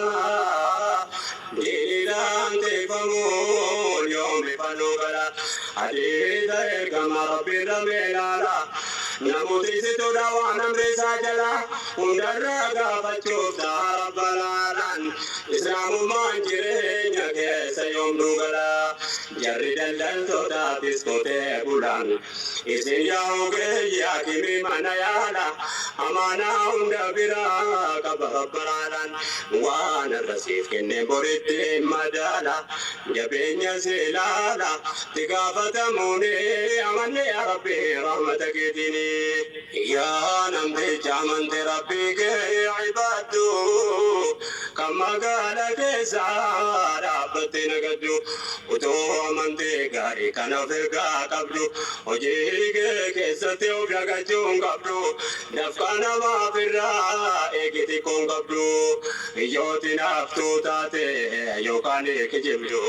wallaalaa diiniidhaan teeffamuun yoom ifa nuu gala hadiisa ergama rabbiirra mee ilaala namooti situdha waan amri isaa jala hundarraa gaafachuuf ta'a rabbalaalaan islaamummaan jireenya keessa yoom nuu gala jarri daldaltootaafis qotee bulaan isin yaa ogeeyyii hakimii mana yaala amaanaa hunda biraa qaba rabbaraadhaan waan irra siif kenne boritti madaala jabeenya si ilaala itti gaafatamuuni amanne yaa rabbi rahmata keetiini yaa namticha amante rabbii kee ibaaddu kan magaala keessa dhaabbatte nagaddu utoo amantee gaarii kana of ergaa qabdu hojii kee keessatti of dagachuu hin qabdu dafqa namaaf irraa eegi xiqqoo hin qabdu yooti naaftuu taate yookaan kijibdu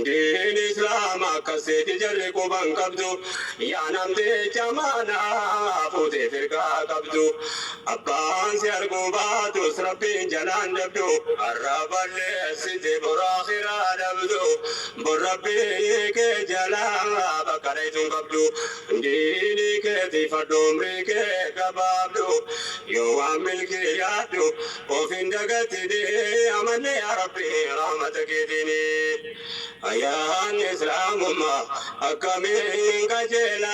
diin islaama akkasiiti jarri quban qabdu yaa namticha maanaa fuutee firgaa qabdu Abbaan si arguu baatus Rabbiin jalaan dabdu. Har'a balleessite bor akhiraa dhabdu. Bor Rabbii kee jalaa bakka dheeytuun qabdu. Diinii keetii fadhu umrii kee gabaabdu. Yoo waan milkii yaaddu of hin dagatini. Amanne yaa Rabbi rahmata keetiini. Ayyaanni Islaamummaa akkamiin qajeela.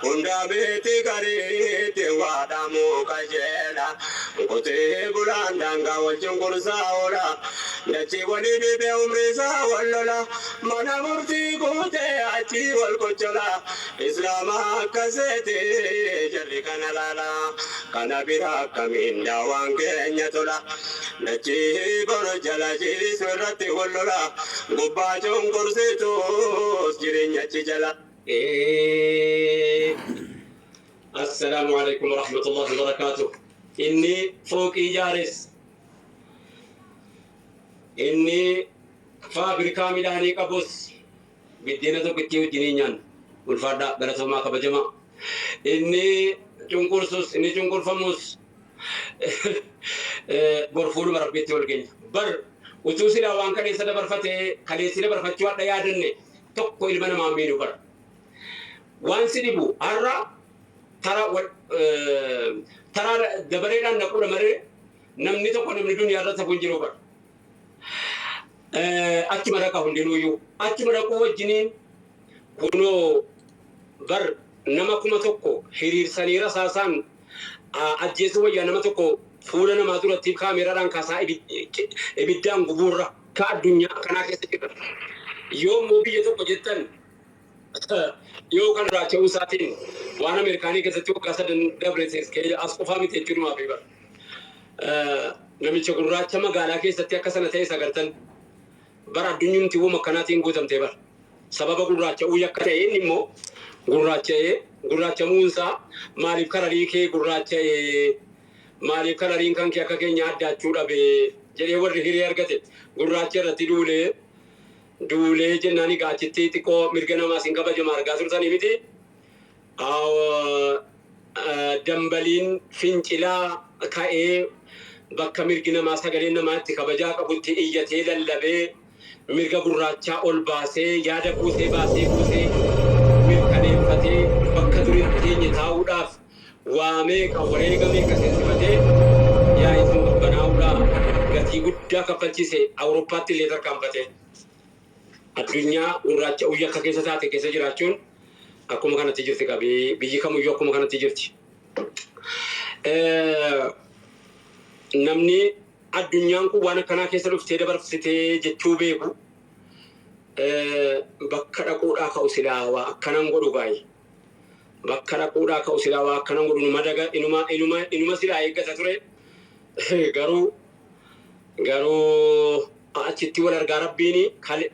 Hunda miti gariitti waa dhamuu qajeela. Qotee bulaan daangaa wal cunqursaa oola. Dachii walii dhibee umrii isaa wal lola. Mana murtii guutee achii wal qochola. Islaama akka seete jarri kana laala. Kana bira akkamiin daawaan keenya tola. Dachii boru jala ciisu irratti wal lola. Gubbaa cunqursitus jireenya achi jala. Assalaamu alaikum warahmatullahi wabarakaatuh. Inni fooqii ijaares, inni faabirikaa midhaanii qabus, biddeena tokkittii wajjiniin nyaanna. Ulfaadhaa, galatoomaa, kabajamaa. Inni cunqursus, inni cunqurfamus, bor fuuluma Rabbiitti wal geenya. Bar utuu silaa waan kaleessa dabarfate kaleessi dabarfachuu hadha yaadanne tokko ilma namaa miidhu bar. Waan si dhibu har'a tara taraa dabareedhaan naquudha malee namni tokko namni duniyaa irratti hafu hin jiru bar. Achuma dhaqa hundinuuyyuu. Achuma dhaquu wajjiniin kunoo bar nama 1000 hiriirsanii rasaasaan ajjeesuu wayyaa nama tokko fuula namaa duratti kaameeraadhaan kaasaa ibiddaan gubuurra. Ka addunyaa akkanaa keessa jirra. Yoo immoo biyya tokko jettan, dhiyoo kan raacha'uu isaatiin waan Ameerikaanii keessatti waggaa sadan dabre as qofaa miti jechuudhumaaf bara. Namicha gurraacha magaalaa keessatti akka sana ta'es agartan, bara addunyumti wama akkanaatiin guutamtee bara. Sababa gurraacha'uu yakka ta'e, inni immoo gurraacha'ee gurraachamuunsaa maaliif kalarii kee gurraacha'ee, maaliif kalariin kan kee akka keenya addaachuu dhabe jedhee warri hiree argate gurraacha irratti duulee duulee jennaan, egaa achitti xiqqoo mirga namaa sin kabajama argaa turtanii miti. Dambaliin fincilaa ka'ee bakka mirgi namaa, sagaleen namaa itti kabajaa qabutti iyyatee lallabee, mirga gurraachaa ol baasee, yaada buusee baasee buusee mirkaneeffatee, bakka duriin teenye taa'uudhaaf waa meeqa wareega meeqa seensifatee, yaa'ii sun qabbanaa'uudhaa gatii guddaa kaffalchiise. Awurooppaatti illee tarkaanfate. Addunyaa gurraacha yakka keessa taate keessa jiraachuun akkuma kanatti jirti qabi, biyyi kamuyyuu akkuma kanatti jirti. Namni addunyaan kun waan akkanaa keessa dhuftee dabarsitee jechuu beeku bakka dhaquudhaa ka'u silaa waa akkanan godhu gaa'e. Bakka dhaquudhaa ka'u silaa waa akkanan godhu inuma daga inuma inuma inuma silaa eeggata ture. Garuu achitti wal argaa Rabbiin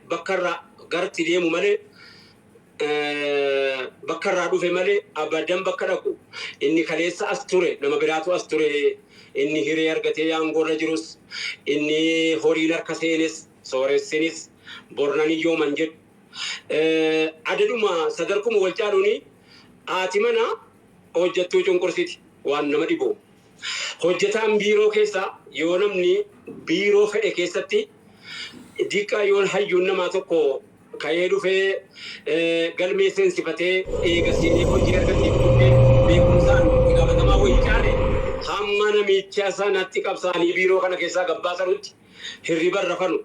bakka irraa garatti deemu malee, bakka irraa dhufe malee, abadan bakka dhaqu inni kaleessa as ture nama biraatu as ture. Inni hiree argatee aangoorra jirus, inni horiin harka seenes, sooressinis, bornan hiyyooman jedhu adaduma sadarkuma wal caaluuni haati mana hojjettuu cunqursiti. Waan nama dhibu, hojjetaan biiroo keessa yoo namni biiroo fedhe keessatti diqqaa yoon hayyuun namaa tokko ka'ee dhufee galmee seensifatee eega seenee hojii argatee booddee beekumsaan itti gaafatamaa wayii caale, hamma namicha sanatti qabsaanii biiroo kana keessaa gabbaasanutti hirriba rafanu.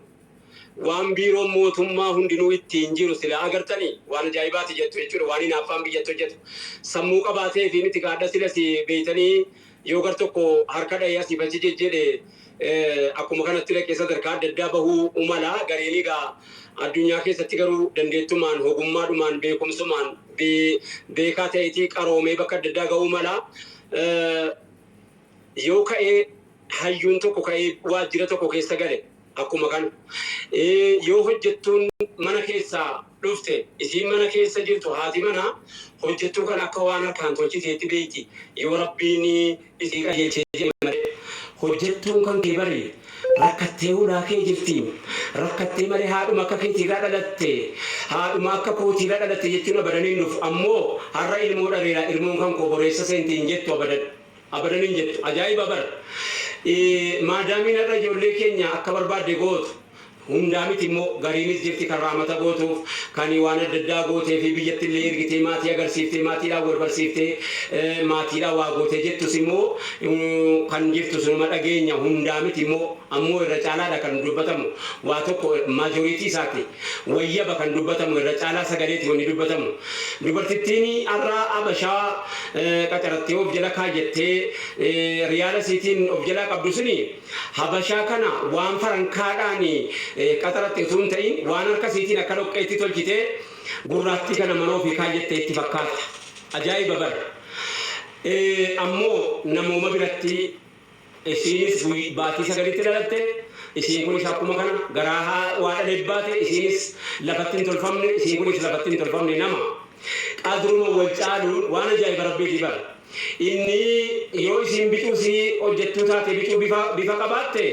Waan biiroon mootummaa hundinuu ittiin jiru silaa agartanii waan ajaa'ibaati jettu jechuudha. Waan hinaaffaan biyyatti hojjetu sammuu qabaatee fi miti kaadha silas beeytanii yoo gar tokko harka dhahee asiif achi jejjedhe akkuma kanatti dhaqee sadarkaa adda addaa bahuu mala. Gareen egaa addunyaa keessatti garuu dandeettumaan, ogummaadhumaan, beekumsumaan beekaa ta'eetii qaroomee bakka adda addaa gahuu mala. Yoo ka'ee hayyuun tokko ka'ee waajjira tokko keessa gale, akkuma kana yoo hojjettuun mana keessaa dhufte, isiin mana keessa jirtu haati manaa hojjettuu kana akka waan harkaan tolchiteetti beeyti, yoo Rabbiin isii qajeelchee jedhe malee. Hojjettuun kan kee bari rakkattee hulaa kee jirti. Rakkattee malee haadhuma akka keetiirraa dhalatte, haadhuma akka kootiirraa dhalatte jechuun abadan hin dhufu. Ammoo har'a ilmoo dhabeera, ilmoon kan koo boreessa seenti hin jettu abadan. Abadan hin jettu. Ajaa'iba bara. Maadaamiin irra ijoollee keenya akka barbaadde gootu. Hundaa miti immoo, gariinis jirti kan raamata gootuuf, kan waan adda addaa gootee fi biyyatti illee ergitee, maatii agarsiiftee, maatiidhaan wal barsiiftee, maatiidhaan waa gootee jettus immoo kan jirtu sunuma dhageenya. Hundaa miti immoo, ammoo irra caalaadha kan dubbatamu. Waa tokko majority isaati wayyaba kan dubbatamu, irra caalaa sagaleeti wanni dubbatamu. Dubartittiin har'a abashaa qacarattee of jala kaayyattee riyaala isiitiin of jalaa qabdu suni, habashaa kana waan farankaadhaan qaxaratte utuu hin ta'in, waan harka isiitiin akka dhoqqeetti tolchitee gurraattii kana mana ofii kaayyattee itti fakkaata. Ajaa'iba bara. Ammoo namooma biratti isiinis baatii 9tti dhalatte, isiin kunis akkuma kana garaa waa dhalee baate, isiinis lafatti hin tolfamne, isiin kunis lafatti hin tolfamne. Nama qadruma wal caaluun waan ajaa'iba rabbiiti bara. Inni yoo isiin bicuu sii hojjettuu taate, bicuu bifa qabaatte,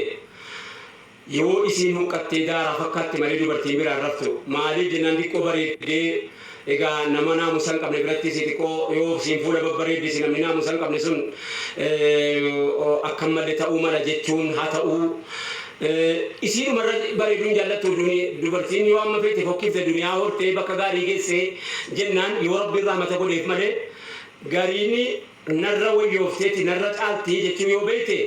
yoo isiin huqqattee daaraa fakkaatti malee dubartiin biraan raftu. Maaliif jennaan, xiqqoo bareeddee, egaa nama naamusa hin qabne biratti si xiqqoo yoo isiin fuula babbareeddisi, namni naamusa hin qabne sun akka malee ta'uu mala jechuun haa ta'uu. Isiinumarra bareeduun jaallattu. Dubartiin yoo amma feete fokkifte, duniyaa hortee bakka gaarii geesse jennaan, yoo rabbi irraa mata godheef malee, gariin narra wayyoofteeti narra caaltii jechuu yoo beekte,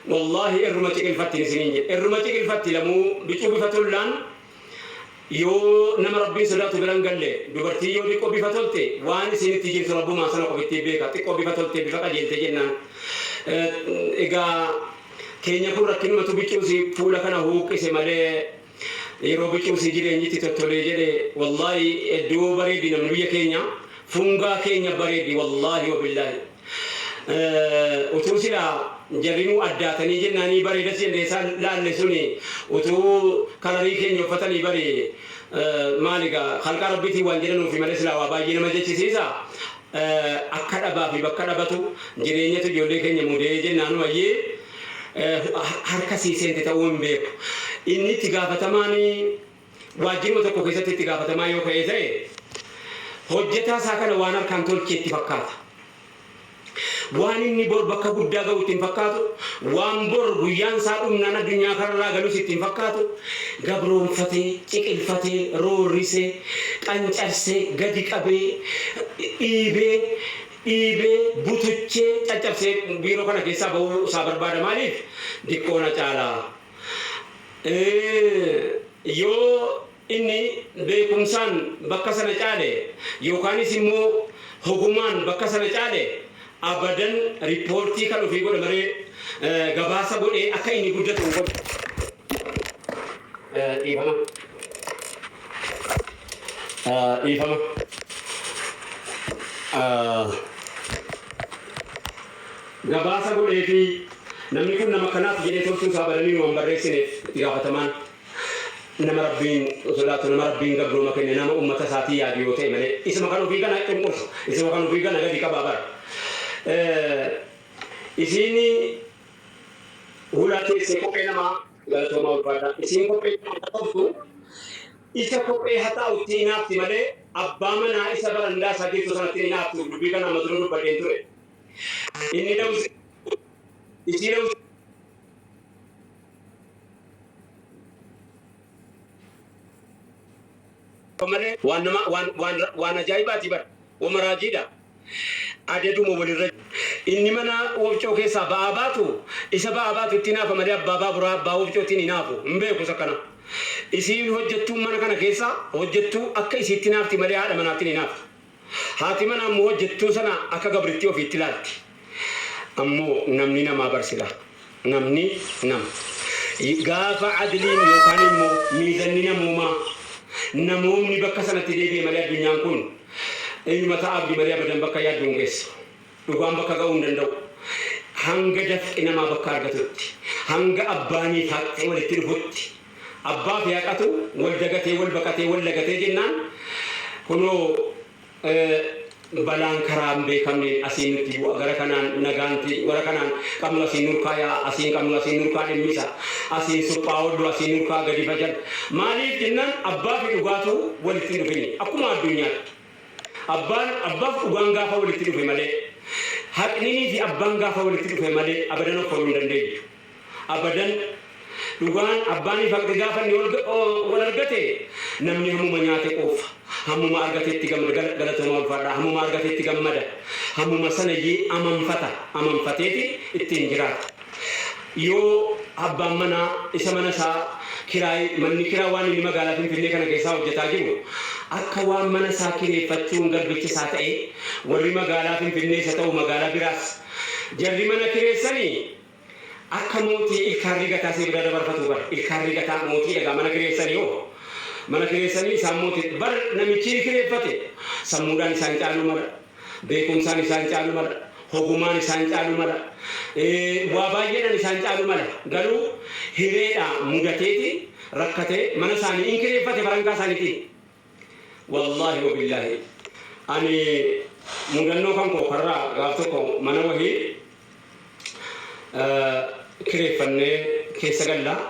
wallaahi irruma ciqilfatti isiniin jedhe, irruma ciqilfatti. Lamuu bicuu bifa tollaan yoo nama rabbiin sodaatu biran galle, dubartii yoo xiqqoo bifa tolte, waan isinitti jirtu rabbumaa sana qofitti beeka. Xiqqoo bifa tolte, bifa qajeelte jennaan, egaa keenya kun rakkinumatu bicuusi fuula kana huuqqise malee, yeroo bicuusi jireenyitti tottolee jedhe, wallaahi hedduu bareedi. Namni biyya keenya fungaa keenya bareedi, wallaahi wabillaahi. Utuu silaa jarrinuu addaatanii jennaanii bareedas jennee isaan laalle suni, utuu kalarii keenya uffatanii bari, maaligaa halqaa rabbiitiin waan jedhanuufi malee, silaa waa baay'ee nama jechisiisa. Akka dhabaa fi bakka dhabatu jireenyatu ijoollee keenya mudee jennaanu ayyee harka siiseente ta'uu hin beeku. Inni itti gaafatamaan waajjiruma tokko keessatti itti gaafatamaa yoo ka'ee ta'e, hojjetaa isaa kana waan harkaan tolchee itti fakkaata. Waan inni bor bakka guddaa ga'u ittiin fakkaatu, waan bor guyyaan isaa dhumnaan addunyaa kanarraa galus ittiin fakkaatu, gabroonfatee, ciqilfatee, roorrisee, qancarsee, gadi qabee, dhiibee, dhiibee, butuchee, caccabsee biiroo kana keessaa bahuu isaa barbaada. Maaliif? Diqqoona caalaa. Yoo inni beekumsaan bakka sana caale, yookaanis immoo hogumaan bakka sana caale, abadan riippoortii kan ofii godha malee gabaasa godhee akka inni guddatu hin godhu. Dhiifama. Dhiifama. Gabaasa godhee fi namni kun nama kanaaf jedhee tolchuu isaa badanii nu hin barreessineef. Itti gaafatamaan nama rabbiin sodaatu, nama rabbiin gabrooma kenne, nama ummata isaatii yaadu yoo ta'e malee, isuma kan ofii kana cunqursa, isuma kan ofii kana gadi qabaa bara. Isiin hulaa teessee kophee namaa, galatoomaa, ulfaadha. Isiin kophee namaa qabdu, isa kophee haxaa'utti hinaafti malee, abbaa manaa isa barandaa isaa jirtu sanatti hinaaftu. Dubbii kana amma dura dubbadheen ture. Inni dawsi isii dawsi malee, waan nama waan waan waan ajaa'ibaati bara, wama raajiidha. Adaduma walirra inni mana wofcoo keessaa ba'aa baatu, isa ba'aa baatu itti hinaafa malee, abbaa baaburaa, abbaa wofcootiin hinaafu hin beeku isa kana. Isiin hojjettuun mana kana keessaa hojjettuu akka isiitti hinaafti malee, haadha manaattiin hinaaftu. Haati manaa immoo hojjettuu sana akka gabrittii ofiitti ilaalti. Ammoo namni namaa barsila. Namni nama. Gaafa adliin yookaan immoo miizanni namoomaa, namoomni bakka sanatti deebi'e malee, addunyaan kun eenyuma ta'a abdi malee, abadan bakka yaaddu hin geessu. Dhugaan bakka ga'uu hin danda'u. Hanga dafqi namaa bakka argatutti, hanga abbaaniif haqxee walitti dhufutti, abbaa fi haqatu wal dagatee, wal baqatee, wal lagatee jennaan, kunoo balaan karaa hin beekamneen asiin nutti bu'a. Gara kanaan nagaanti, gara kanaan qabnu asiin nurkaa yaa, asiin qabnu asiin nurkaa dhimmisa, asiin suphaa oollu, asiin nurkaa gadi fajan. Maaliif jennaan, abbaa fi dhugaatu walitti hin dhufini. Akkuma addunyaatti abbaan abbaaf dhugaan gaafa walitti dhufe malee. Haqninii fi abbaan gaafa walitti dhufe malee abadan of hin dandeenyu. Abadan dhugaan abbaanii fi haqni gaafa inni wal argate, namni hammuma nyaate quufa. Hammuma argateetti gammada, galatoomaa, ulfaadha. Hammuma argateetti gammada. Hammuma sana iyyee amanfata. Amanfateeti ittiin jiraata. Yoo abbaan manaa isa mana isaa kiraay, manni kiraa, waan inni magaalaa Finfinnee kana keessaa hojjetaa jiru akka waan mana isaa kireeffachuun garbicha isaa ta'e, warri magaalaa Finfinnee isa ta'u magaalaa biraas jarri mana kireessanii akka mootii ilkaan rigataa see bira dabarfatu. Bara ilkaan rigataa mootii dhagaa mana kireessanii, hoo mana kireessanii isaan mootii bar. Namichi kireeffate sammuudhaan isaan caaluu mala, beekumsaan isaan caaluu mala, hogumaan isaan caaluu mala, waa baay'eedhaan isaan caaluu mala. Garuu hireedha mudateeti rakkatee mana isaanii in kireeffate farankaa isaaniitiin. Wallaahi wabillaahi, ani mudannoo kan koo karraa gaaf tokko mana wahii kireeffannee keessa gallaa,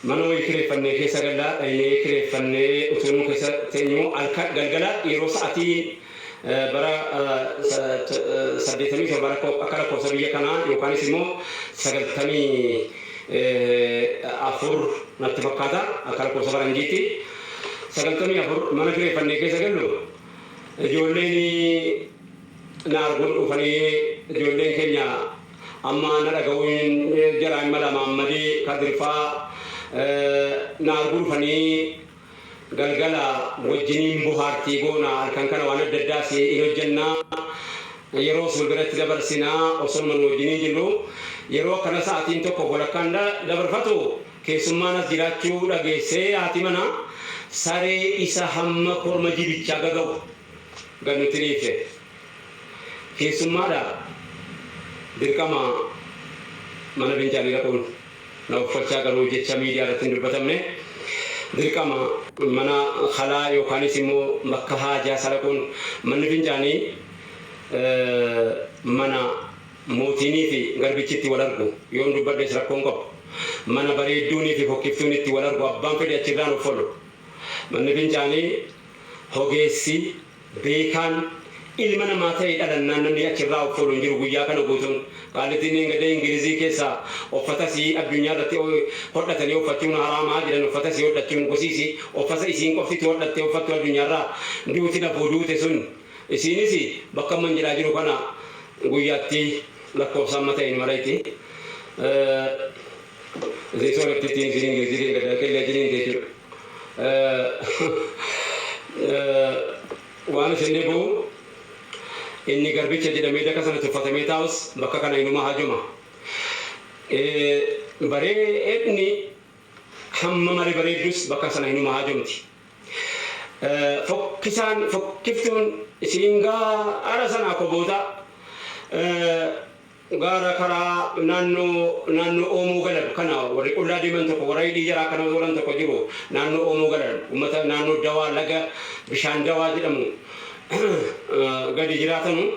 mana wayii kireeffannee keessa gallaa, dhaynee kireeffannee utuu nu keessa teenyu, halkan galgala yeroo sa'atii bara 87 akka lakkoofsa biyya kanaa yookaanis immoo 94 natti fakkaata, akka lakkoofsa faranjiitti 94, mana kireeffannee keessa gallu, ijoolleen na arguun dhufanii, ijoolleen keenya amma na dhaga'uun jaraan mala, Maammadii Kadirfaa na arguu dhufanii, galgala wajjiniin bohaartii goona, halkan kana waan adda addaas in hojjennaa, yeroo sun biratti dabarsinaa. Osoo nu wajjiniin jirru yeroo akkana sa'aatiin tokko walakkaan dabarfatu, keessummaan as jiraachuu dhageessee haati mana saree isa hamma korma jibichaa gaga'u gad nutti dhiifte. Keessummaadha, dirqama mana fincaanii dhaquun na uffachaa, garuu jecha miidiyaa irratti hin dubbatamne, dirqama mana kalaa yookaanis immoo bakka haajaa salaquun. Manni fincaanii mana mootiinii fi garbichi itti wal argu, yoon dubbadhes rakkoon qabu. Mana bareedduunii fi fokkiftuun itti wal argu, abbaan fedhe achirraan uffolu. Manni fincaanii hogeessi beekaan ilma namaa ta'e dhalannaan namni achirraa uffolu hin jiru guyyaa kana guutuun. Qaalittiin gadee Ingilizii keessaa uffatasii addunyaa irratti hodhatanii uffachuun haraamaa jedhan. Uffatasii hodhachuun gosiisi uffata isiin qoftitti hodhattee uffattu addunyaarraa duuti lafuu duute sun, isiinis bakka amman jedhaa jiru kana guyyaatti lakkoofsa amma ta'e maleeti. Isin soorettittiin isin Ingilizii gaddaa kellee jiniin jechuudha. Waan isin dhibu, inni garbicha jedhamee daka sana tuffatamee taa'us bakka kana inuma hajuma. Bareedni hamma malee bareeddus bakka sana inuma hajumti. Fokkisaan fokkiftuun isiin gaara sanaa koboota gaara karaa naannoo Oomoo galan kana, warri qullaa deeman tokko, warra hidhii jaraa kana oolan tokko jiru, naannoo Oomoo galan, ummata naannoo dawaa laga bishaan dawaa jedhamu gadi jiraatanu,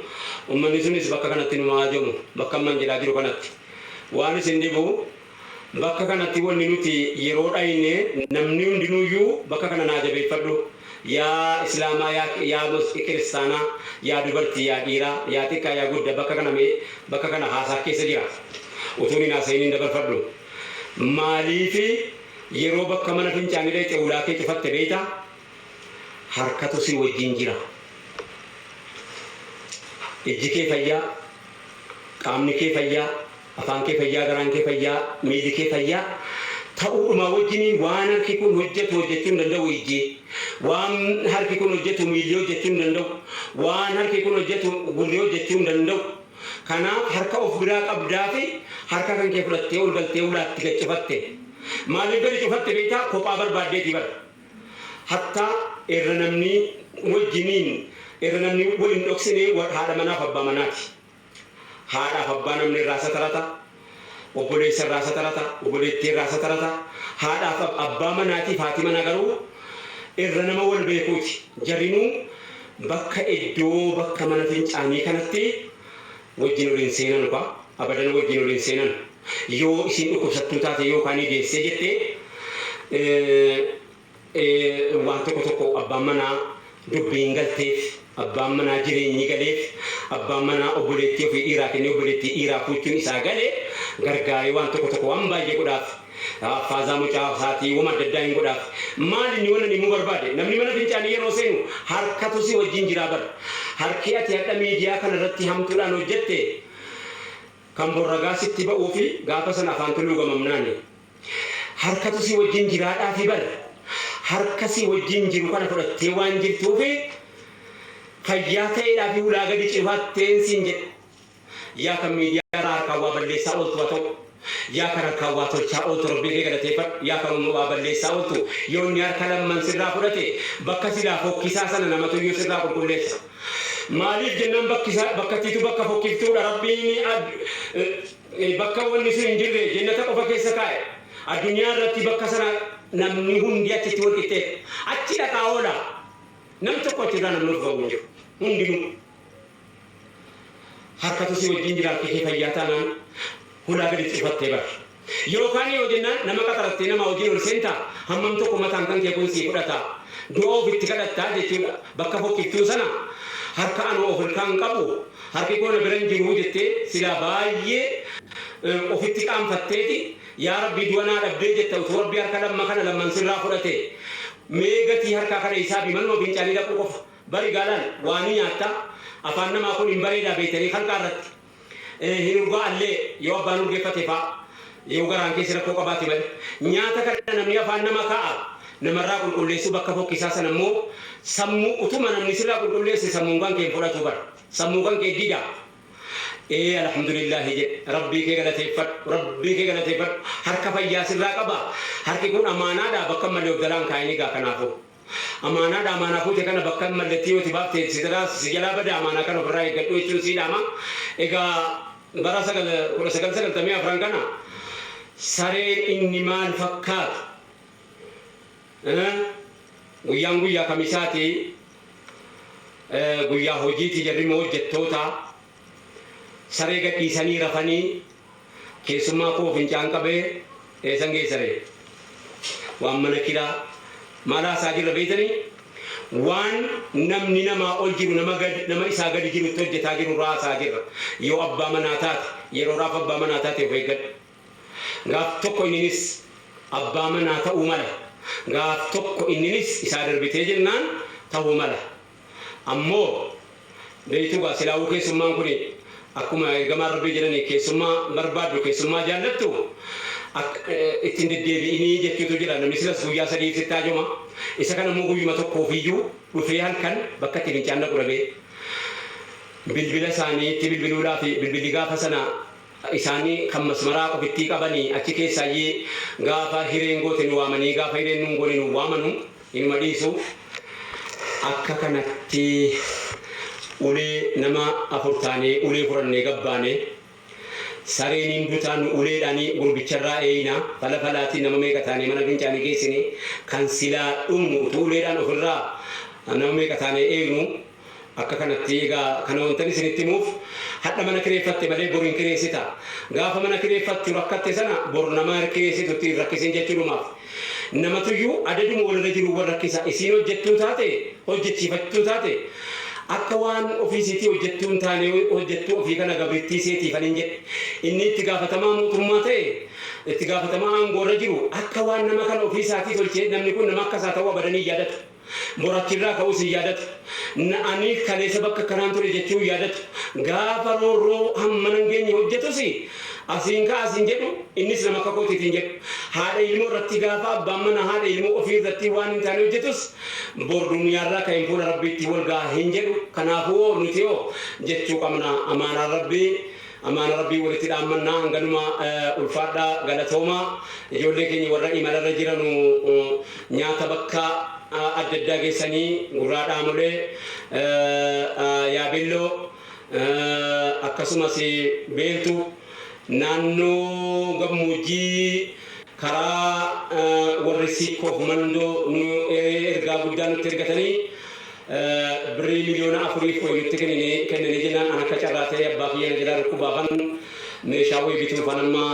ummanni sunis bakka kanatti numa hajamu. Bakka amman jedhaa jiru kanatti waan isin dhibu, bakka kanatti wanni nuti yeroo dhayne namni hundinuyyuu bakka kana naa jabeeffadhu. Yaa Islaamaa, yaa Kiristaanaa, yaa dubartii, yaa dhiiraa, yaa xiqqaa, yaa guddaa, bakka kana mee bakka kana haasaa keessa jira utuun hin haasayin hin dabarfadhu. Maaliifi yeroo bakka mana fincaanii dhayxe ulaa kee cufatte beeyta, harkatu si wajjin jira. Ijji kee fayyaa, qaamni kee fayyaa, afaan kee fayyaa, garaan kee fayyaa, miilli kee fayyaa ta'uudhuma wajjiniin waan harki kun hojjetu hojjechuu hin danda'u ijji. Waan harki kun hojjetu miilli hojjechuu hin danda'u. Waan harki kun hojjetu gurri hojjechuu hin danda'u. Kanaaf harka of biraa qabdaa fi harka kan kee fudhattee ol galtee ulaatti gad cufatte. Maaliif gadi cufatte beektaa? Kophaa barbaaddeeti bara. Hattaa irra namni wajjiniin, irra namni wal hin dhoksine haadha manaaf abbaa manaati. Haadhaaf abbaa namni irraa satarata. Obboleessa irraa satarata. Obboleettii irraa satarata. Haadhaaf abbaa manaatiif haati manaa garuu irra nama wal beekuuti. Jarrinuu bakka iddoo bakka mana fincaanii kanatti wajjin ol hin seenan kwa, abadan wajjin ol hin seenan. Yoo isin dhukkubsattuu taate yookaan geessee jettee waan tokko tokko abbaan manaa dubbiin galteef. Abbaan manaa jireenyi galeef, abbaan manaa obboleettii ofii dhiiraa kennee obboleettii dhiiraa fuuchuun isaa galee gargaaree waan tokko tokko waan baay'ee godhaaf. Faazaa mucaa isaatii waan adda addaa hin godhaaf. Maal inni wannan himuu barbaade? Namni mana fincaanii yeroo seenu harkatu si wajjin jiraa bara. Harki ati hadha miidiyaa kana irratti hamtuudhaan hojjette kan borragaa sitti ba'uu fi gaafa sana afaan tuluu gamamnaani. Harkatu si wajjin jiraadhaa fi bara. Harka si wajjin jiru kana fudhattee waan jirtuufi fayyaa ta'eedhaa fi hulaa gadi cifatteen siin jedhe. Yaa kan miidiyaa irraa harkaan waa balleessaa ooltu haa ta'u. Yaa kan harkaan waa tolchaa ooltu, Rabbii kee galateeffadhu. Yaa kan waa balleessaa ooltu, yoo inni harka lamman sirraa fudhate, bakka silaa fokkisaa sana namatu iyyuu sirraa qulqulleessa. Maaliif jennaan, bakkattiitu bakka fokkiftuudha. Rabbiin bakka wanni sun hin jirre jennata qofa keessa kaa'e. Addunyaa irratti bakka sana namni hundi achitti wal qixxeedha. Achi dhaqaa oola. Nam tokko achirraa namni of ga'u hin jiru. Hundinuu. Harkatu si wajjin jira, harki kee fayyaa taanaan hulaa gadi cufattee bara. Yookaan yoo jennaan nama qaxarattee nama wajjin ol seentaa, hammam tokko mataan kan kee kun sii fudhata. Du'a ofitti kadhattaa jechuudha. Bakka fokkiftuu sana harka anoo of hirkaan qabu, harki koo na bira hin jiru jettee silaa baay'ee ofitti qaanfatteeti, "Yaa Rabbii, du'a naa dhabdee," jetta. Utuu Rabbii harka lamma kana lamman sirraa fudhate, mee gatii harkaa kana isaa fi manuma fincaanii dhaquu qofa bari gaalaan waa ni nyaatta. Afaan namaa kun hin bareedaa beektanii, halqaa irratti hin urgaa'allee, yoo abbaan urgeeffate fa'a, yoo garaan keessa rakkoo qabaate malee. Nyaata kana namni afaan nama kaa'a, namarraa qulqulleessuu bakka fokkisaa sana immoo sammuu utuma namni sirraa qulqulleesse sammuun kan kee hin fudhatu bara, sammuu kan kee dida. Ee, alhamdulillahi jedhe, Rabbii kee galateeffadhu, Rabbii kee galateeffadhu. Harka fayyaa sirraa qaba. Harki kun amaanaadha, bakka malee of jalaan kaayini gaa. Kanaafuu amaanaadha. Amaanaa fuute kana bakka malletti yoo itti baafte si jalaa bada. Amaanaa kana ofirraa eeggadhu jechuun sii dhaama. Egaa bara 1994 kana sareen inni maal fakkaatu, guyyaan guyyaa kamisaati, guyyaa hojiiti, jarri immoo hojjettoota saree gadhiisanii rafanii, keessummaa koo fincaan qabee eessan geessaree? Waan mana kiraa maal haasaa jirra beeytanii? Waan namni namaa ol jiru nama gadi, nama isaa gadi jirutti hojjetaa jiru irraa haasaa jirra. Yoo abbaa manaa taate, yeroodhaaf abbaa manaa taate, of eeggadhu. Gaaf tokko inninis abbaa manaa ta'uu mala. Gaaf tokko inninis isaa darbitee jennaan ta'uu mala. Ammoo beeytuu gaa, silaawuu keessummaan kun akkuma ergamaan Rabbii jedhanii, keessummaa barbaaddu, keessummaa jaallattu, ittiin deddeebi'inii jechuutu jira. Namni silas guyyaa 3 sitti haajoma. Isa kana immoo guyyuma tokkoofiyyuu dhufee halkan bakka itti fincaan dhaqu dhabee bilbila isaaniitti bilbiluudhaaf, bilbilli gaafa sana isaanii kan masmaraa qofittii qabanii achi keessaayyee gaafa hireen goote nu waamanii, gaafa hireen nuun goone nu waamanu inuma dhiisu. Akka kanatti ulee nama afur taanee ulee furannee gabbaane. Sareeniin dutaa, nu uleedhaanii gurbicharraa eeyina fala falaatiin nama meeqa taanee mana fincaanii geessine. Kan silaa dhumnu utuu uleedhaan ofirraa nama meeqa taanee eegnu. Akka kanatti egaa kana wantan isinitti himuuf, hadha mana kireeffatte malee bor hin kireessita. Gaafa mana kireeffattu rakkatte sana bor nama kireessitutti hin rakkisin jechuudhumaaf. Namatuyyuu adaduma walirra jiru wal rakkisa. Isiin hojjettuu taate, hojjechiifattuu taate, akka waan ofii isiitii hojjettuu hin taane hojjettuu ofii kana gabrittii seetiifan hin jedhe. Inni itti gaafatamaa mootummaa ta'e, itti gaafatamaa aangoorra jiru, akka waan nama kana ofii isaatii tolchee namni kun nama akka isaa ta'uu abadan hin yaadatu. Borachirraa ka'uus hin yaadatu. Ani kaleessa bakka kanaan ture jechuu hin yaadatu. Gaafa roorroo hammana hin geenye hojjetus asiin ka'a asiin jedhu, innis nama akka kootiitiin jedhu. Haadha ilmoo irratti, gaafa abbaan mana haadha ilmoo ofii irratti waan hin taane hojjetus, bor duniyaarraa ka'een fuula Rabbiitti wal ga'a hin jedhu. Kanaafuu nuti hoo jechuu qabna? Amaanaan Rabbii, amaana Rabbii walitti dhaammannaa. Hanganuma. Ulfaadhaa, galatoomaa. Ijoollee keenya warra imalarra jiranu, nyaata bakka adda addaa geessanii, Gurraa Dhaamolee, Yaabelloo, akkasumas Beeltu, naannoo gammoojjii karaa warri Siikoof Mandoo nu ergaa guddaa nutti ergatanii, birrii 4,000,000 wayi nutti kennanii jennaan, an akka carraa ta'ee abbaa kiyya na jalaa dhukkubaafan meeshaa wayii bituufan amma